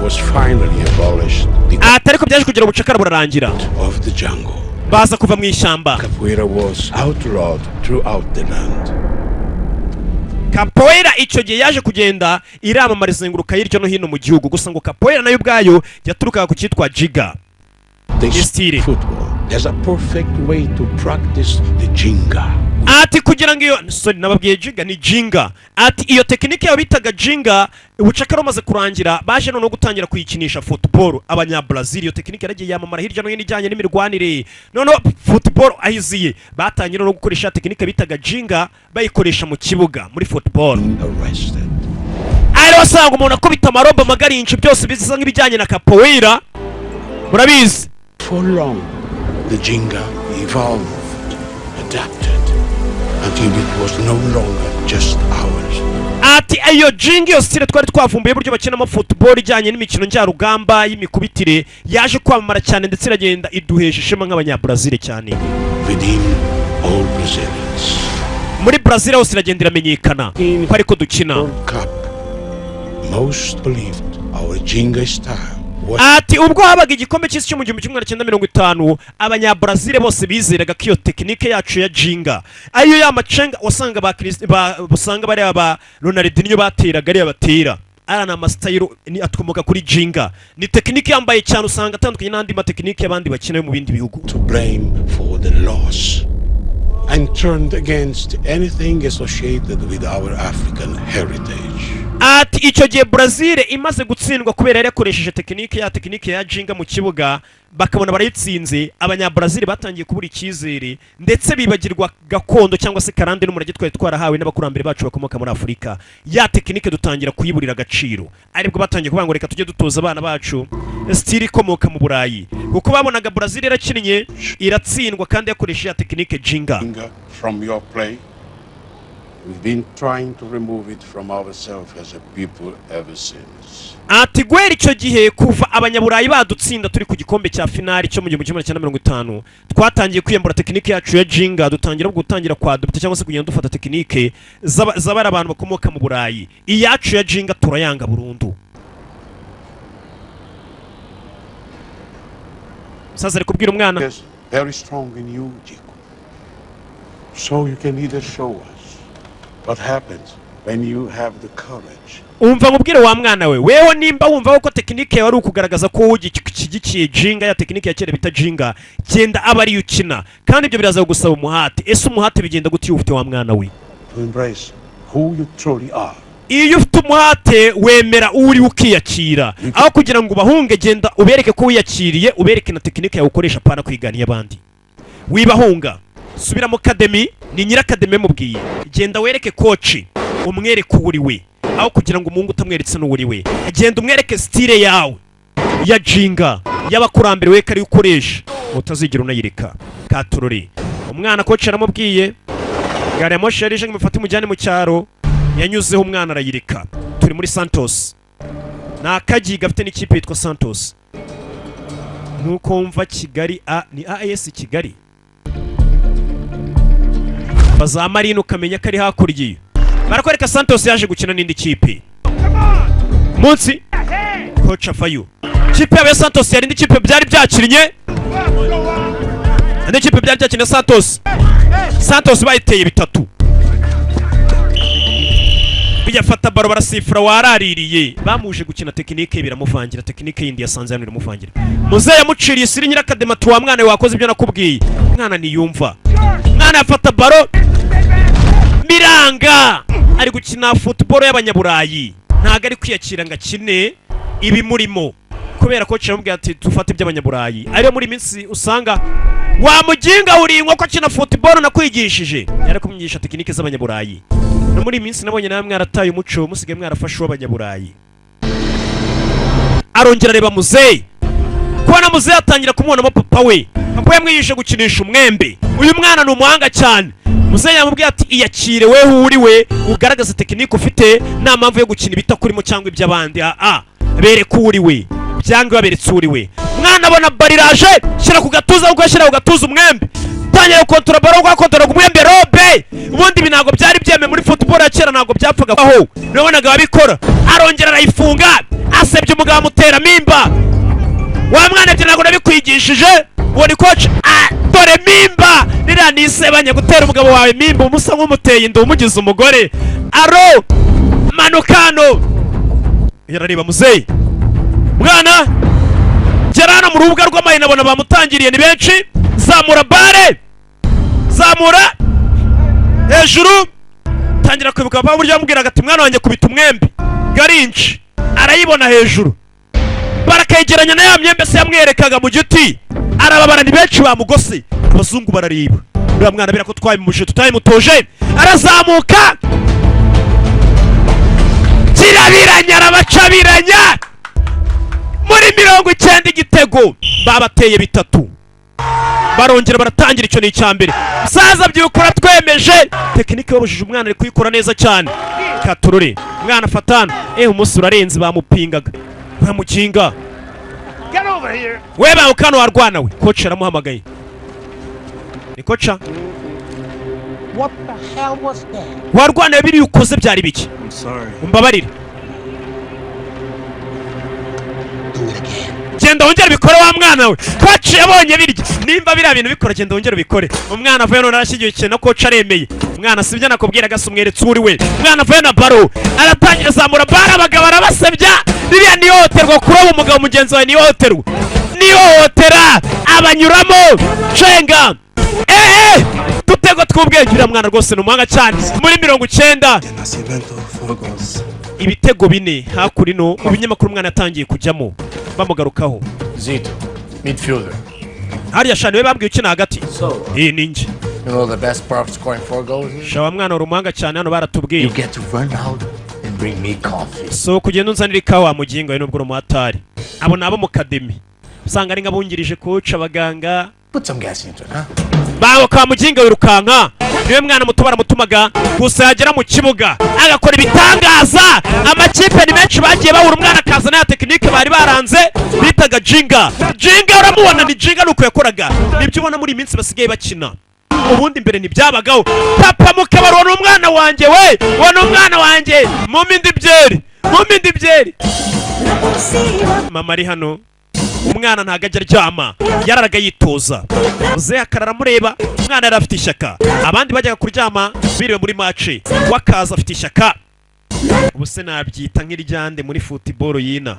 was finally abolished. The Ati ariko byaje kugira ubucakara burarangira, of the jungle. baza kuva mu ishyamba. Capoeira was outlawed throughout the land. Capoeira icyo gihe yaje kugenda iramamara, izenguruka hirya no hino mu gihugu. Gusa ngo capoeira nayo ubwayo yaturukaga ku cyitwa ginga. They Style. football as a perfect way to practice the ginga. Ati kugira ngo iyo, sorry, nababwiye jiga, ni ginga. Ati iyo tekinike yabo bitaga ginga, ubucakara bumaze kurangira, baje noneho gutangira kuyikinisha football abanyabrazil. Iyo tekinike yaragiye yamamara hirya no hino ijyanye n'imirwanire. Noneho football ahiziye, batangiye no gukoresha tekinike bitaga ginga, bayikoresha mu kibuga muri football. Arrested. Ari wasanga umuntu akubita amarobo amagarinci, byose bisa nk'ibijyanye na capoeira, murabizi. For long, the ginga evolved, adapted, until it was no longer just ours. Ati iyo ginga, iyo style twari twavumbuye uburyo bakinamo football ijyanye n'imikino njyarugamba y'imikubitire, yaje kwamamara cyane, ndetse iragenda iduhesha ishema nk'abanyabrazil cyane. Within all Brazilians. Muri Brazil hose iragenda iramenyekana ko ariko dukina. World Cup, most believed our ginga style was Ati ubwo habaga igikombe cy'isi cyo mu 1950, abanyabrazil bose bizeraga ko iyo tekinike yacu ya ginga, ariyo ya macenga wasanga ba usanga bariya ba Ronaldinho bateraga, ariya batera, aya ni amasitayiro ni atukomoka kuri ginga. Ni tekinike yambaye cyane, usanga atandukanye n'andi matekinike y'abandi bakina yo mu bindi bihugu. To blame for the loss and turned against anything associated with our African heritage. Ati icyo gihe Brazil imaze gutsindwa kubera yari yakoresheje tekinike ya tekinike ya ginga mu kibuga, bakabona barayitsinze, abanyabrazil batangiye kubura icyizere, ndetse bibagirwa gakondo cyangwa se karande n'umurage twari twarahawe n'abakurambere bacu bakomoka muri Afurika. Ya tekinike dutangira kuyiburira agaciro, aribwo batangiye kuvuga ngo reka tujye dutoza abana bacu style ikomoka mu Burayi, kuko babonaga Brazil yarakinnye iratsindwa kandi yakoresheje ya tekinike ginga. Ginga from your play. We've been trying to remove it from ourselves as a people ever since. Ati guhera icyo gihe, kuva abanyaburayi badutsinda turi ku gikombe cya finali cyo mu 1950, twatangiye kwiyambura tekinike yacu ya ginga, dutangira gutangira kwadopta cyangwa se kugenda dufata tekinike z'abari abantu bakomoka mu Burayi. Iyacu ya ginga turayanga burundu. Musaza ari kubwira umwana. Yes, very strong in you, Chico. So you can either show us what happens when you have the courage Umva nkubwire wa mwana we, weho nimba wumva ko tekinike yawe ari ukugaragaza ko ushyigikiye ginga, ya tekinike ya kera bita ginga, genda aba ariyo ukina, kandi ibyo biraza kugusaba umuhate. Ese umuhate bigenda gute iyo ufite, wa mwana we? To embrace who you truly are. Iyo ufite umuhate, wemera uri ukiyakira. Aho kugira ngo ubahunge, genda ubereke ko wiyakiriye, ubereke na tekinike yawe ukoresha, apana kwigana iy'abandi. Wibahunga, subira mu academy. Ni nyiri academy yamubwiye: genda wereke coach, umwereke uwo uri we, aho kugira ngo umuhungu utamweretse n'uwo uri we. Genda umwereke style yawe ya ginga y'abakurambere, we kari ukoresha, utazigera unayireka. Katurori, umwana coach yaramubwiye, gari ya moshi yarije ngo imufate imujyane mu cyaro, yanyuzeho umwana arayireka. Turi muri Santos, ni akagi gafite n'ikipe yitwa Santos, nkuko wumva Kigali a ni AS Kigali baza Marine, ukamenya ko ari hakurya. Iyo barakwereka Santos yaje gukina n'indi kipe munsi, coach avayo. Kipe yabo ya Santos yari indi kipe byari byakinnye, indi kipe byari byakinnye Santos. Santos bayiteye bitatu. Bijya baro barasifura, waraririye. Bamuje gukina tekinike biramuvangira, tekinike yindi yasanze hano iramuvangira. Muzehe yamuciriye isiri nyiri academy ati: "Wa mwana we, wakoze ibyo nakubwiye?" Mwana niyumva, mwana yafata baro biranga. Ari gukina football y'abanyaburayi, ntabwo ari kwiyakira ngo akine ibimurimo, kubera ko yamubwiye ati: "Dufate iby'abanyaburayi." Ariyo muri minsi usanga wa muginga uri inkoko akina football nakwigishije, yari kumwigisha tekinike z'abanyaburayi. No muri iyi minsi nabonye nawe mwarataye umuco, musigaye mwarafashe uw'abanyaburayi. Arongera areba muzeyi, kubona muzeyi atangira kumubonamo papa we. Papa we yamwigisha gukinisha umwembe. Uyu mwana ni umuhanga cyane. Muzeyi yamubwiye ati: "Iyakire weho uri we, ugaragaze tekinike ufite, nta mpamvu yo gukina ibitakurimo cyangwa iby'abandi. Aa bereka uwo uri we." Byanga baberetse uwo uri we. Mwana abona bariraje, shyira ku gatuza, kuko yashyira ku gatuza umwembe, tangira gukontora baro, gukontora umwembe robe. Ubundi ibi ntabwo byari byemewe muri football ya kera, ntabwo byapfaga aho nabonaga babikora. Arongera arayifunga, asebya umugabo, amutera mimba. Wa mwana, ibyo ntabwo nabikwigishije. Uwo ni coach. Ah, dore mimba ririya ni isebanya, gutera umugabo wawe mimba umusa nk'umuteye inda, umugize umugore. Aro manuka hano, yarareba muzeyi. Mwana gera hano mu rubuga rw'amahina, abona bamutangiriye ni benshi. Zamura bare, zamura hejuru, tangira kwibuka papa buryo yamubwiraga ati: "Mwana wanjye, kubita umwembe." Garinci arayibona hejuru, barakayegeranya na ya myembe se yamwerekaga mu giti. Arababara, ni benshi bamugose, abazungu barareba uriya mwana bera ko twabimuje tutabimutoje. Arazamuka, kirabiranya, arabacabiranya muri 90, igitego babateye bitatu, barongera baratangira. Icyo ni icya mbere. Musaza byukura twemeje tekinike babujije, umwana ari kuyikora neza cyane. Katurore, umwana afatana umunsi urarenze, bamupingaga bamukinga. Get over here! We bawe kano warwana we. Coach aramuhamagaye, ni coach. What the hell was that? Warwana we, biriya ukoze byari biki? I'm sorry. Umbabarire. Do it again. Genda wongere ubikore wa mwana we. Coach yabonye birya, nimba biriya bintu bikora, genda wongere ubikore. Umwana avuye none arashyigikiye na coach aremeye. Umwana, sibyo nakubwiraga? Se umweretse uri we. Umwana avuye na baro, aratangira, azamura baro, abagabo arabasebya. Ririya ni ihohoterwa, kuroba umugabo mugenzi wawe ni ihohoterwa, ni ihohotera. Abanyuramo cenga, eee dutego tw'ubwenge. Uriya mwana rwose ni umuhanga cyane. Muri 90 Nascimento, 4 goals. ibitego 4. Hakurino mu binyamakuru umwana yatangiye kujyamo bamugarukaho. Zito, midfielder. Hariya shani we bambwiye ukina hagati. So, iyi ni njye. You know the best part of scoring 4 goals is? Shawa mwana, uri umuhanga cyane, hano baratubwiye. You get to run out and bring me coffee. So kugenda unzanira ikawa mugingo we, nubwo uri umuhatari. Abo ni abo mu academy, usanga ari nk'abungirije coach, abaganga. Put some gas into it, huh? Bawe kwa muginga wirukanka, niwe mwana muto baramutumaga gusa, yagera mu kibuga agakora ibitangaza. Amakipe ni menshi bagiye bahura, umwana akazana ya tekinike bari baranze bitaga jinga. Jinga uramubona, ni jinga, nuko yakoraga. Nibyo ubona muri iyi minsi basigaye bakina, ubundi mbere ntibyabagaho. Papa mukabari, uwo ni umwana wanjye we, uwo ni umwana wanjye, mumpe indi byeri, mumpe indi byeri. Mama ari hano, umwana ntabwo ajya aryama, yararaga yitoza. Muzehe akarara amureba. Umwana yari afite ishyaka, abandi bajyaga kuryama biriwe muri match, we akaza afite ishyaka. Ubu se nabyita nk'iryande muri football yina?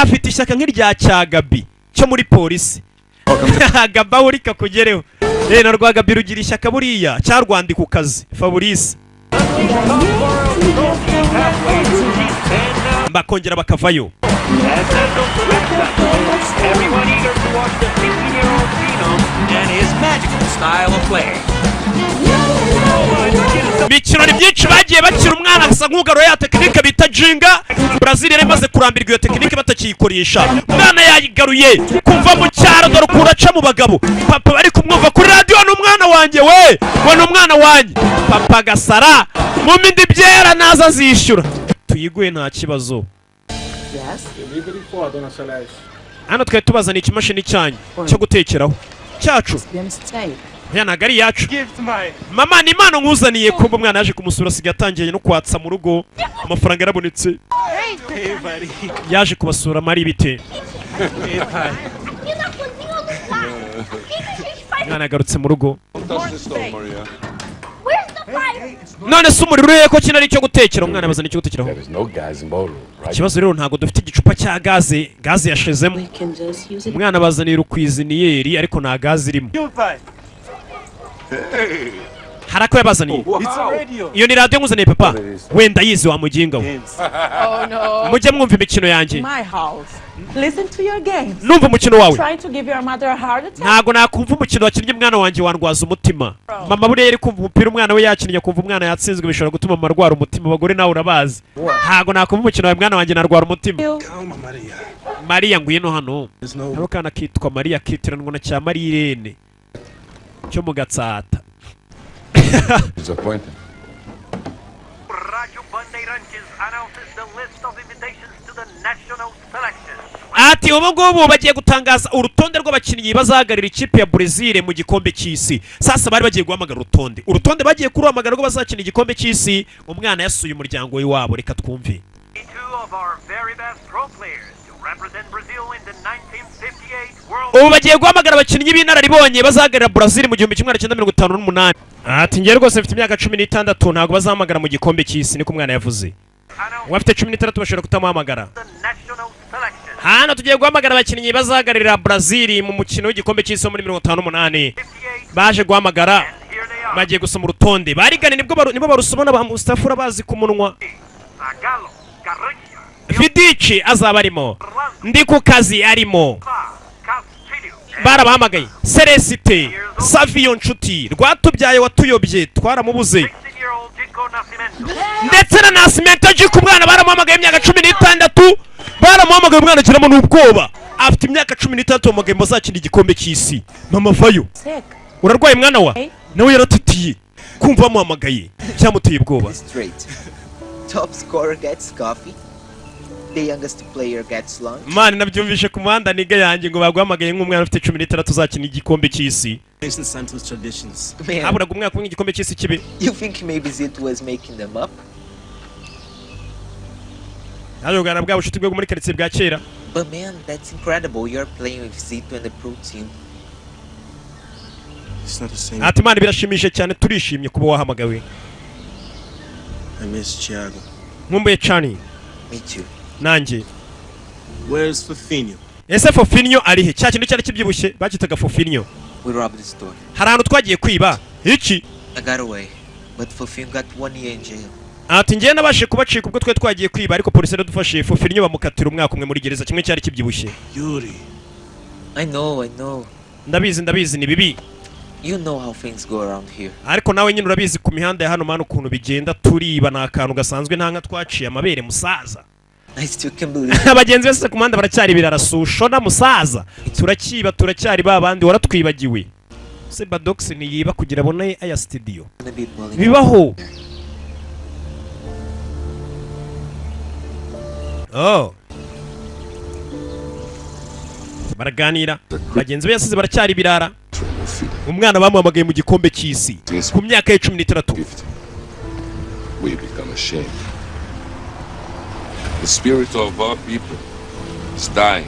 Afite ishyaka nk'irya cyagabi cyo muri polisi. Gaba uri kakugereho. Na Rwagabi rugira ishyaka buriya, cyarwandika ku kazi Fabrice. Unleashed Top World Trophy halfway to the stand now. Bakongera bakavayo. As Sandro directs everyone eager to watch the 15-year-old phenom and his magical style of play. Imikino ni myinshi bagiye bakira, umwana asa nk'ugaruye ya tekinike bita ginga. Brazil yari imaze kurambirwa iyo tekinike batakiyikoresha, umwana yayigaruye kuva mu cyaro. Dore ukuntu aca mu bagabo. Papa bari kumwumva kuri radiyo: "Ni umwana wanjye we, we ni umwana wanjye." Papa gasara mu mindi byera naza azishyura, tuyiguye nta kibazo. Yes? Delivery for Dona Celeste. Hano twari tubazaniye ikimashini cyanyu cyo gutekeraho cyacu. Be a mistake. Oya, ntabwo ari iyacu. Gift, my. Mama, ni impano nkuzaniye. Kumva umwana yaje kumusura, asigaye atangiye no kwatsa mu rugo, amafaranga yarabonetse. Hey, buddy. Yaje kubasura. Mari bite? Hey, pai. Aqui na cozinha do lar. O que que a gente faz? Umwana yagarutse mu rugo. Touch the stove, Maria. Where's the fire? None se umuriro urihe ko kino ari icyo gutekera? Umwana bazana icyo gutekeraho. There is no gas in Bauru, right? Ikibazo rero, ntabwo dufite igicupa cya gaze, gaze yashizemo. We can just use it. Umwana bazaniye urucuisinier ariko nta gaze irimo. You, pai. Hari ako yabazaniye. It's a radio. Iyo ni radiyo nkuzaniye papa. Wenda yizi wa muginga we. Games. Oh no. Mujye mwumva imikino yanjye. My house. Listen to your games. Numva umukino wawe. Trying to give your mother a heart attack? Ntabwo nakumva umukino wakinnye umwana wanjye, wandwaza umutima. Mama buriya yari kumva umupira umwana we yakinnye, akumva umwana yatsinzwe, bishobora gutuma mama arwara umutima. Abagore nawe urabazi. Ntabwo nakumva umukino wawe mwana wanjye, narwara umutima. You. Calma, Maria. Mariya, ngwino hano. There's no. Hariho akana kitwa Mariya, kitiranwa na cya Mariya Irene cyo mu Gatsata. Disappointed. Radio Bandeirantes announces the list of invitations to the national selection. Ati ubu ngubu bagiye gutangaza urutonde rw'abakinnyi bazahagararira ikipe ya Brazil mu gikombe cy'isi. Sasa bari bagiye guhamagara urutonde, urutonde bagiye kuruhamagara rwo bazakina igikombe cy'isi. Umwana yasuye umuryango w'iwabo, reka twumve. Two of our very best pro players to represent Brazil in the 1958 World Ubu bagiye guhamagara abakinnyi b'inararibonye bazahagararira Brazil mu 1958. Ati njye rwose mfite imyaka 16, ntabwo bazahamagara mu gikombe cy'isi, niko umwana yavuze. announced Uwafite 16 bashobora kutamuhamagara. the national selection. Hano tugiye guhamagara abakinnyi bazahagararira Brazil mu mukino w'igikombe cy'isi wo muri 58. 58 Baje guhamagara. And here they are. Bagiye gusoma urutonde, barigane nibwo nibo barusoma ba Mustafa, urabazi ku munwa. Zagallo, Garrincha, Vidici azaba arimo. Orlando, Ndi ku kazi arimo. Fa, Castilho, Barabahamagaye: Celestin, Savio Nshuti Rwatubyaye watuyobye twaramubuze, 16-year-old Chico Nascimento, ndetse na Nascimento Jiko. Umwana baramuhamagaye, imyaka 16 baramuhamagaye. Umwana agiramo n'ubwoba, afite imyaka 16, bamuhamagaye ngo azakina igikombe cy'isi. Mama vayo. Sick. Urarwaye mwana wa? Hey. Nawe yaratitiye kumva bamuhamagaye, byamuteye ubwoba. Straight. Top scorer gets coffee. The youngest player gets lunch. Mani, nabyumvishe ku muhanda niga yanjye ngo baguhamagaye nk'umwana ufite 16 uzakina igikombe cy'isi. Santos traditions. Man, Haburaga umwaka umwe igikombe cy'isi kibe. you think maybe Zito was making them up? Naje kuganira bwa bucuti bwo muri karitsiye bwa kera. But man, that's incredible. You're playing with Zito and the pro team. It's not the same. Ati Imana birashimishije cyane, turishimye kuba wahamagawe. I miss Thiago. Nkumbuye Cani. Me too. Nanjye. Where's Fofinho? Ese Fofinyo ari he? Cya kintu cyari kibyibushye bakitaga Fofinyo. We robbed the store. Hari ahantu twagiye kwiba iki. I got away, but Fofinho got 1 year in jail. Ati njyewe nabashije kubacika ubwo twari twagiye kwiba, ariko polisi yaradufashije, Fofinyo bamukatira umwaka umwe muri gereza, kimwe cyari kibyibushye. Yuri. I know, I know. Ndabizi, ndabizi, ni bibi. You know how things go around here. Ariko nawe nyine urabizi ku mihanda ya hano mani ukuntu bigenda, turiba ni akantu gasanzwe, nta nka twaciye amabere musaza. I still can't believe Abagenzi bose ku muhanda baracyari ibirara, sushona musaza, turakiba, turacyari ba bandi, waratwibagiwe se? Badox ntiyiba kugira abone aya studio. I'm gonna be balling. Bibaho. Oh. Baraganira, bagenzi be yasize baracyari ibirara. Umwana bamuhamagaye mu gikombe cy'isi ku myaka ye 16. Gift. We become ashamed. The spirit of our people is dying.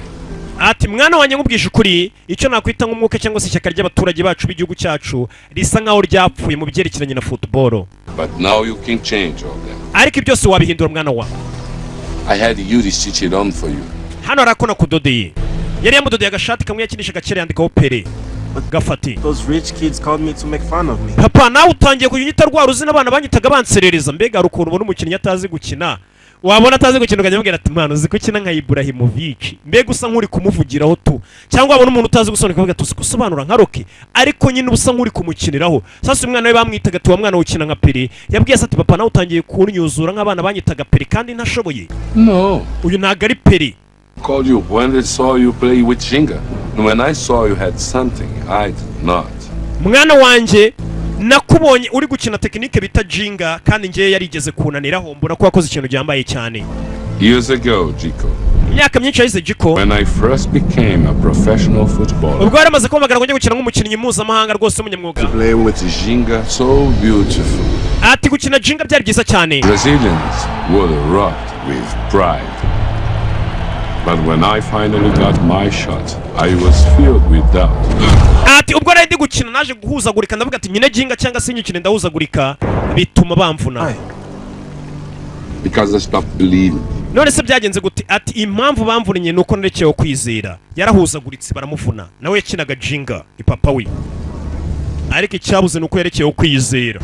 Ati mwana wanjye, nkubwije ukuri, icyo nakwita nk'umwuka cyangwa se ishyaka ry'abaturage bacu b'igihugu cyacu risa nkaho ryapfuye mu byerekeranye na football. But now you can change all that. Ariko byose wabihindura mwana wa. I had Yuri stitch it on for you. Hano hari ako nakudodeye. Yari yamudodeye agashati kamwe yakinishaga kera, yandikaho Pele. Gafate. Those rich kids called me to make fun of me. Papa, nawe utangiye kujya unyita rwa ruzina abana banyitaga banserereza. Mbega hari ukuntu ubona umukinnyi atazi gukina, wabona atazi gukina ukajya umubwira ati: "Mwana, uzi ko ukina nka Ibrahimovic?" Mbega usa nk'uri kumuvugiraho tu. Cyangwa wabona umuntu utazi gusobanura ukavuga ati: "Uzi gusobanura nka Rocky?" Ariko nyine uba usa nk'uri kumukiniraho. Sasa uyu mwana we bamwitaga ati: "Wa mwana ukina nka Pele." Yabwiye se ati: "Papa, nawe utangiye kunyuzura nk'abana banyitaga Pele kandi ntashoboye." No. Uyu ntabwo ari Pele. Called you when they saw you play with Ginga. And when I saw you had something I did not. Mwana wanjye, nakubonye uri gukina tekinike bita jinga, kandi ngewe yarigeze kunaniraho, mbona ko wakoze ikintu gihambaye cyane. Years ago, Jico, Imyaka myinshi yahize, Jiko, when I first became a professional footballer, ubwo yari amaze kumpamagara ngo njye gukina nk'umukinnyi mpuzamahanga rwose w'umunyamwuga, to play with Ginga so beautiful. Ati gukina jinga byari byiza cyane. Brazilians would erupt with pride. But when I finally got my shot, I was filled with doubt. Ati ubwo nari ndi gukina naje guhuzagurika, ndavuga ati nyine jinga cyangwa se nyikine, ndahuzagurika bituma bamvuna. Because I stopped believing. None se byagenze gute? Ati impamvu bamvunnye ni uko narekewe kwizera. Yarahuzaguritse baramuvuna. Nawe yakinaga jinga, ni papa we, ariko icyabuze ni uko yerekeyeho kwizera.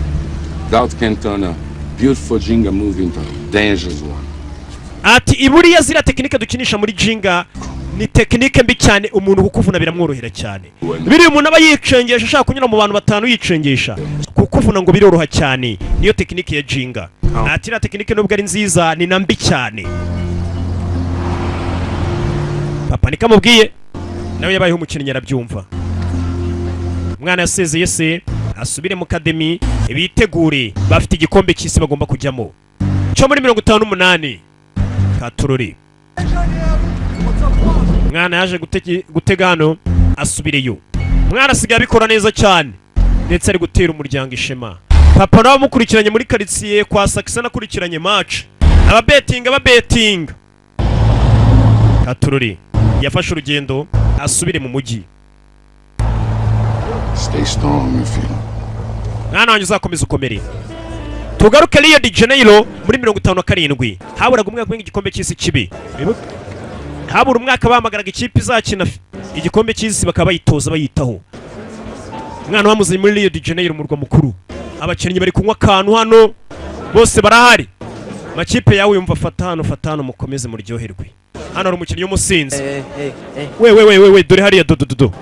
Doubt can turn a beautiful Ginga move into a dangerous one. Ati iburiya ziriya tekinike dukinisha muri jinga ni tekinike mbi cyane, umuntu kukuvuna biramworohera cyane. Biriya umuntu aba yicengesha, ashaka kunyura mu bantu batanu yicengesha, kukuvuna ngo biroroha cyane. Niyo tekinike ya jinga. Ati iriya tekinike nubwo ari nziza, ni na mbi cyane. Papa niko amubwiye, nawe yabayeho umukinnyi arabyumva. Umwana yasezeye se asubire mu academy, bitegure, bafite igikombe cy'isi bagomba kujyamo cyo muri 58. Katurori, umwana yaje gutega hano asubireyo. Umwana asigaye abikora neza cyane, ndetse ari gutera umuryango ishema. Papa nawe amukurikiranye muri karitsiye kwa Sakisa, anakurikiranye match, ababetinga babetinga. Katurori yafashe urugendo asubire mu mujyi. Stay strong, meu filho. Mwana wanjye, uzakomeza ukomere. Tugaruke Rio de Janeiro muri 57, haburaga umwaka umwe igikombe cy'isi kibi. Habura umwaka bahamagaraga ikipe izakina igikombe cy'isi, bakaba bayitoza bayitaho. Umwana bamuzanye muri Rio de Janeiro, umurwa mukuru. Abakinnyi bari kunywa akantu hano, bose barahari. Makipe yawe yumva, fata hano, fata hano, mukomeze muryoherwe. Hano hari umukinnyi w'umusinzi. Hey, hey, hey. We we we we we, dore hariya dodo dodo,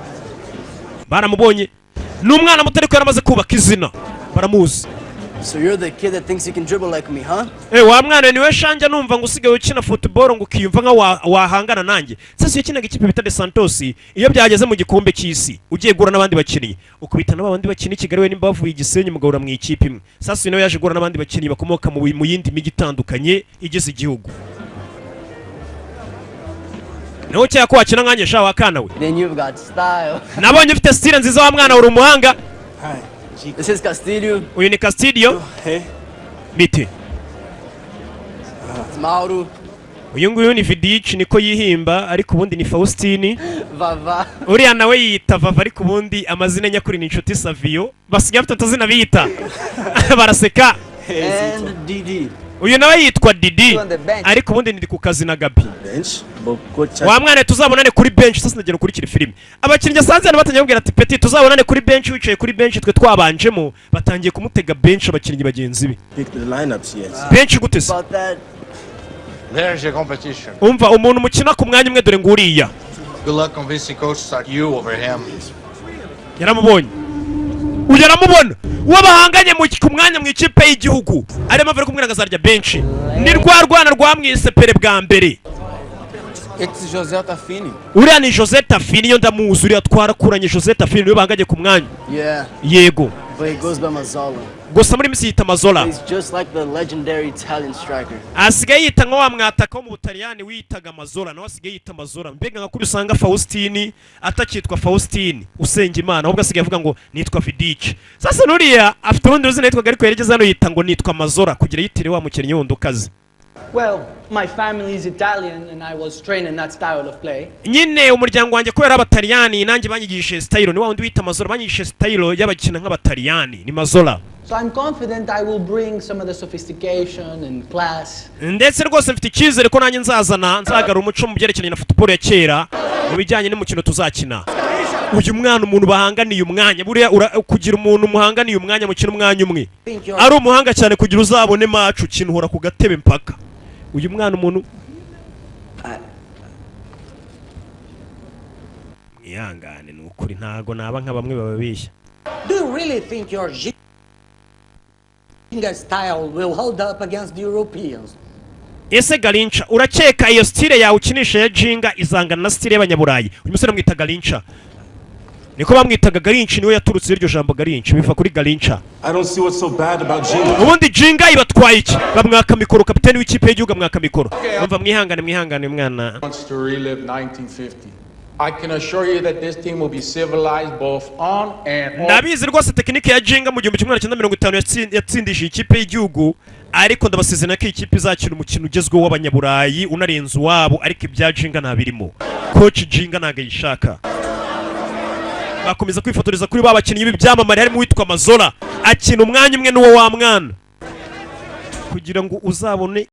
baramubonye. Ni umwana muto ariko yaramaze kubaka izina, baramuzi. So you're the kid that thinks you can dribble like me, huh? Eh, wa mwana niwe shanja numva ngo usigaye ukina football ngo ukiyumva nka wahangana nanjye. Sasa iyo ukinaga ikipe bita De Santos, iyo byageze mu gikombe cy'isi ugiye guhura n'abandi bakinnyi, ukubita n'abandi bandi bakina i Kigali, we nimba bavuye i Gisenyi mugahura mu ikipe imwe. Sasa uyu nawe yaje guhura n'abandi bakinnyi bakomoka mu yindi mijyi itandukanye igize igihugu. Nawe ukeka ko wakina nkanjye sha wa kana we? Then you've got style. Nabonye ufite style nziza wa mwana, uri umuhanga. This is Castillo. Uyu ni Castillo. Hey. Bite? It's Mauro. Uyu nguyu ni Vidic, niko yihimba, ariko ubundi ni Faustini. Vava. Uriya nawe yiyita Vava, ariko ubundi amazina nyakuri ni Inshuti Savio. Basigaye bafite utuzina biyita, baraseka. And DD. Uyu nawe yitwa Didi, ariko ubundi ni ku kazi na Gabi. Bench. But coach. Wa mwana, tuzabonane kuri bench. Sasa ndagira ukurikira filime. Abakinnyi asanze hano batangiye kumubwira ati: "Petit, tuzabonane kuri bench, wicaye kuri bench, twe twabanjemo." Batangiye kumutega bench abakinnyi bagenzi be. Pick the lineups yet. Bench gute se? About that. There's your competition. Umva, umuntu mukina ku mwanya umwe dore nguriya. Good luck convincing coach to start you over him. Yaramubonye uyu, aramubona uwo bahanganye ku mwanya mu ikipe y'igihugu, ariyo mpamvu ari kumubwira ngo azarya bench. Ni rwa rwana rwamwise Pele bwa mbere. It's José Altafini. Uriya ni Jose Tafini, iyo ndamuzi, uriya twarakuranye. Jose Tafini niwe bahanganye ku mwanya. Yeah, Yego. but he goes by Mazzola. Gusa muri minsi yita Mazola. He's just like the legendary Italian striker. Asigaye yita nka wa mwataka wo mu Butaliyani wiyitaga Mazola, nawe asigaye yita Mazola. Mbega nka kuri usanga Faustini atakitwa Faustini usenga Imana, ahubwo asigaye avuga ngo nitwa Vidic. Sasa nuriya afite urundi ruzina yitwaga, ariko yerekeza hano yita ngo nitwa Mazola kugira yitire wa mukinnyi wundi ukaze. Well, my family is Italian and I was trained in that style of play. Nyine umuryango wanjye kubera abataliyani, nanjye banyigishije style, ni wa wundi wita Mazola, banyigishije style y'abakina nk'abataliyani, ni Mazola. So I'm confident I will bring some of the sophistication and class. Ndetse rwose mfite icyizere ko nanjye nzazana, nzagarura umuco mu byerekeranye na football ya kera mu bijyanye n'umukino tuzakina. Uyu mwana, umuntu bahanganiye umwanya, buriya kugira umuntu muhanganiye umwanya mukina umwanya umwe ari umuhanga cyane, kugira uzabone match ukina uhora ku gatebe mpaka. Uyu mwana, umuntu mwihangane, ni ukuri ntago naba nka bamwe bababeshya. Do you really think your Ginga style will hold up against the Europeans? Ese Garrincha, urakeka iyo style yawe ukinisha ya Ginga izangana na style y'abanyaburayi? Uyu musore bamwita Garrincha, niko bamwitaga. Garrincha niwe yaturutse iryo jambo Garrincha, biva kuri Garrincha. I don't see what's so bad about Ginga. Ubundi Ginga ibatwaye iki? Bamwaka mikoro, kapiteni w'ikipe y'igihugu amwaka mikoro. Umva, mwihangane, mwihangane mwana. Wants to relive 1950. I can assure you that this team will be civilized both on and off. Ndabizi rwose tekinike ya Ginga mu 1950 yatsindishije ikipe y'igihugu, ariko ndabasezerana ko iyi kipe izakina umukino ugezweho w'abanyaburayi unarenze uwabo, ariko ibya Ginga ntabirimo. Coach Ginga ntabwo ayishaka. Bakomeza kwifotoreza kuri ba bakinnyi b'ibyamamare, harimo uwitwa Mazola akina umwanya umwe n'uwo wa mwana, kugira ngo uzabone.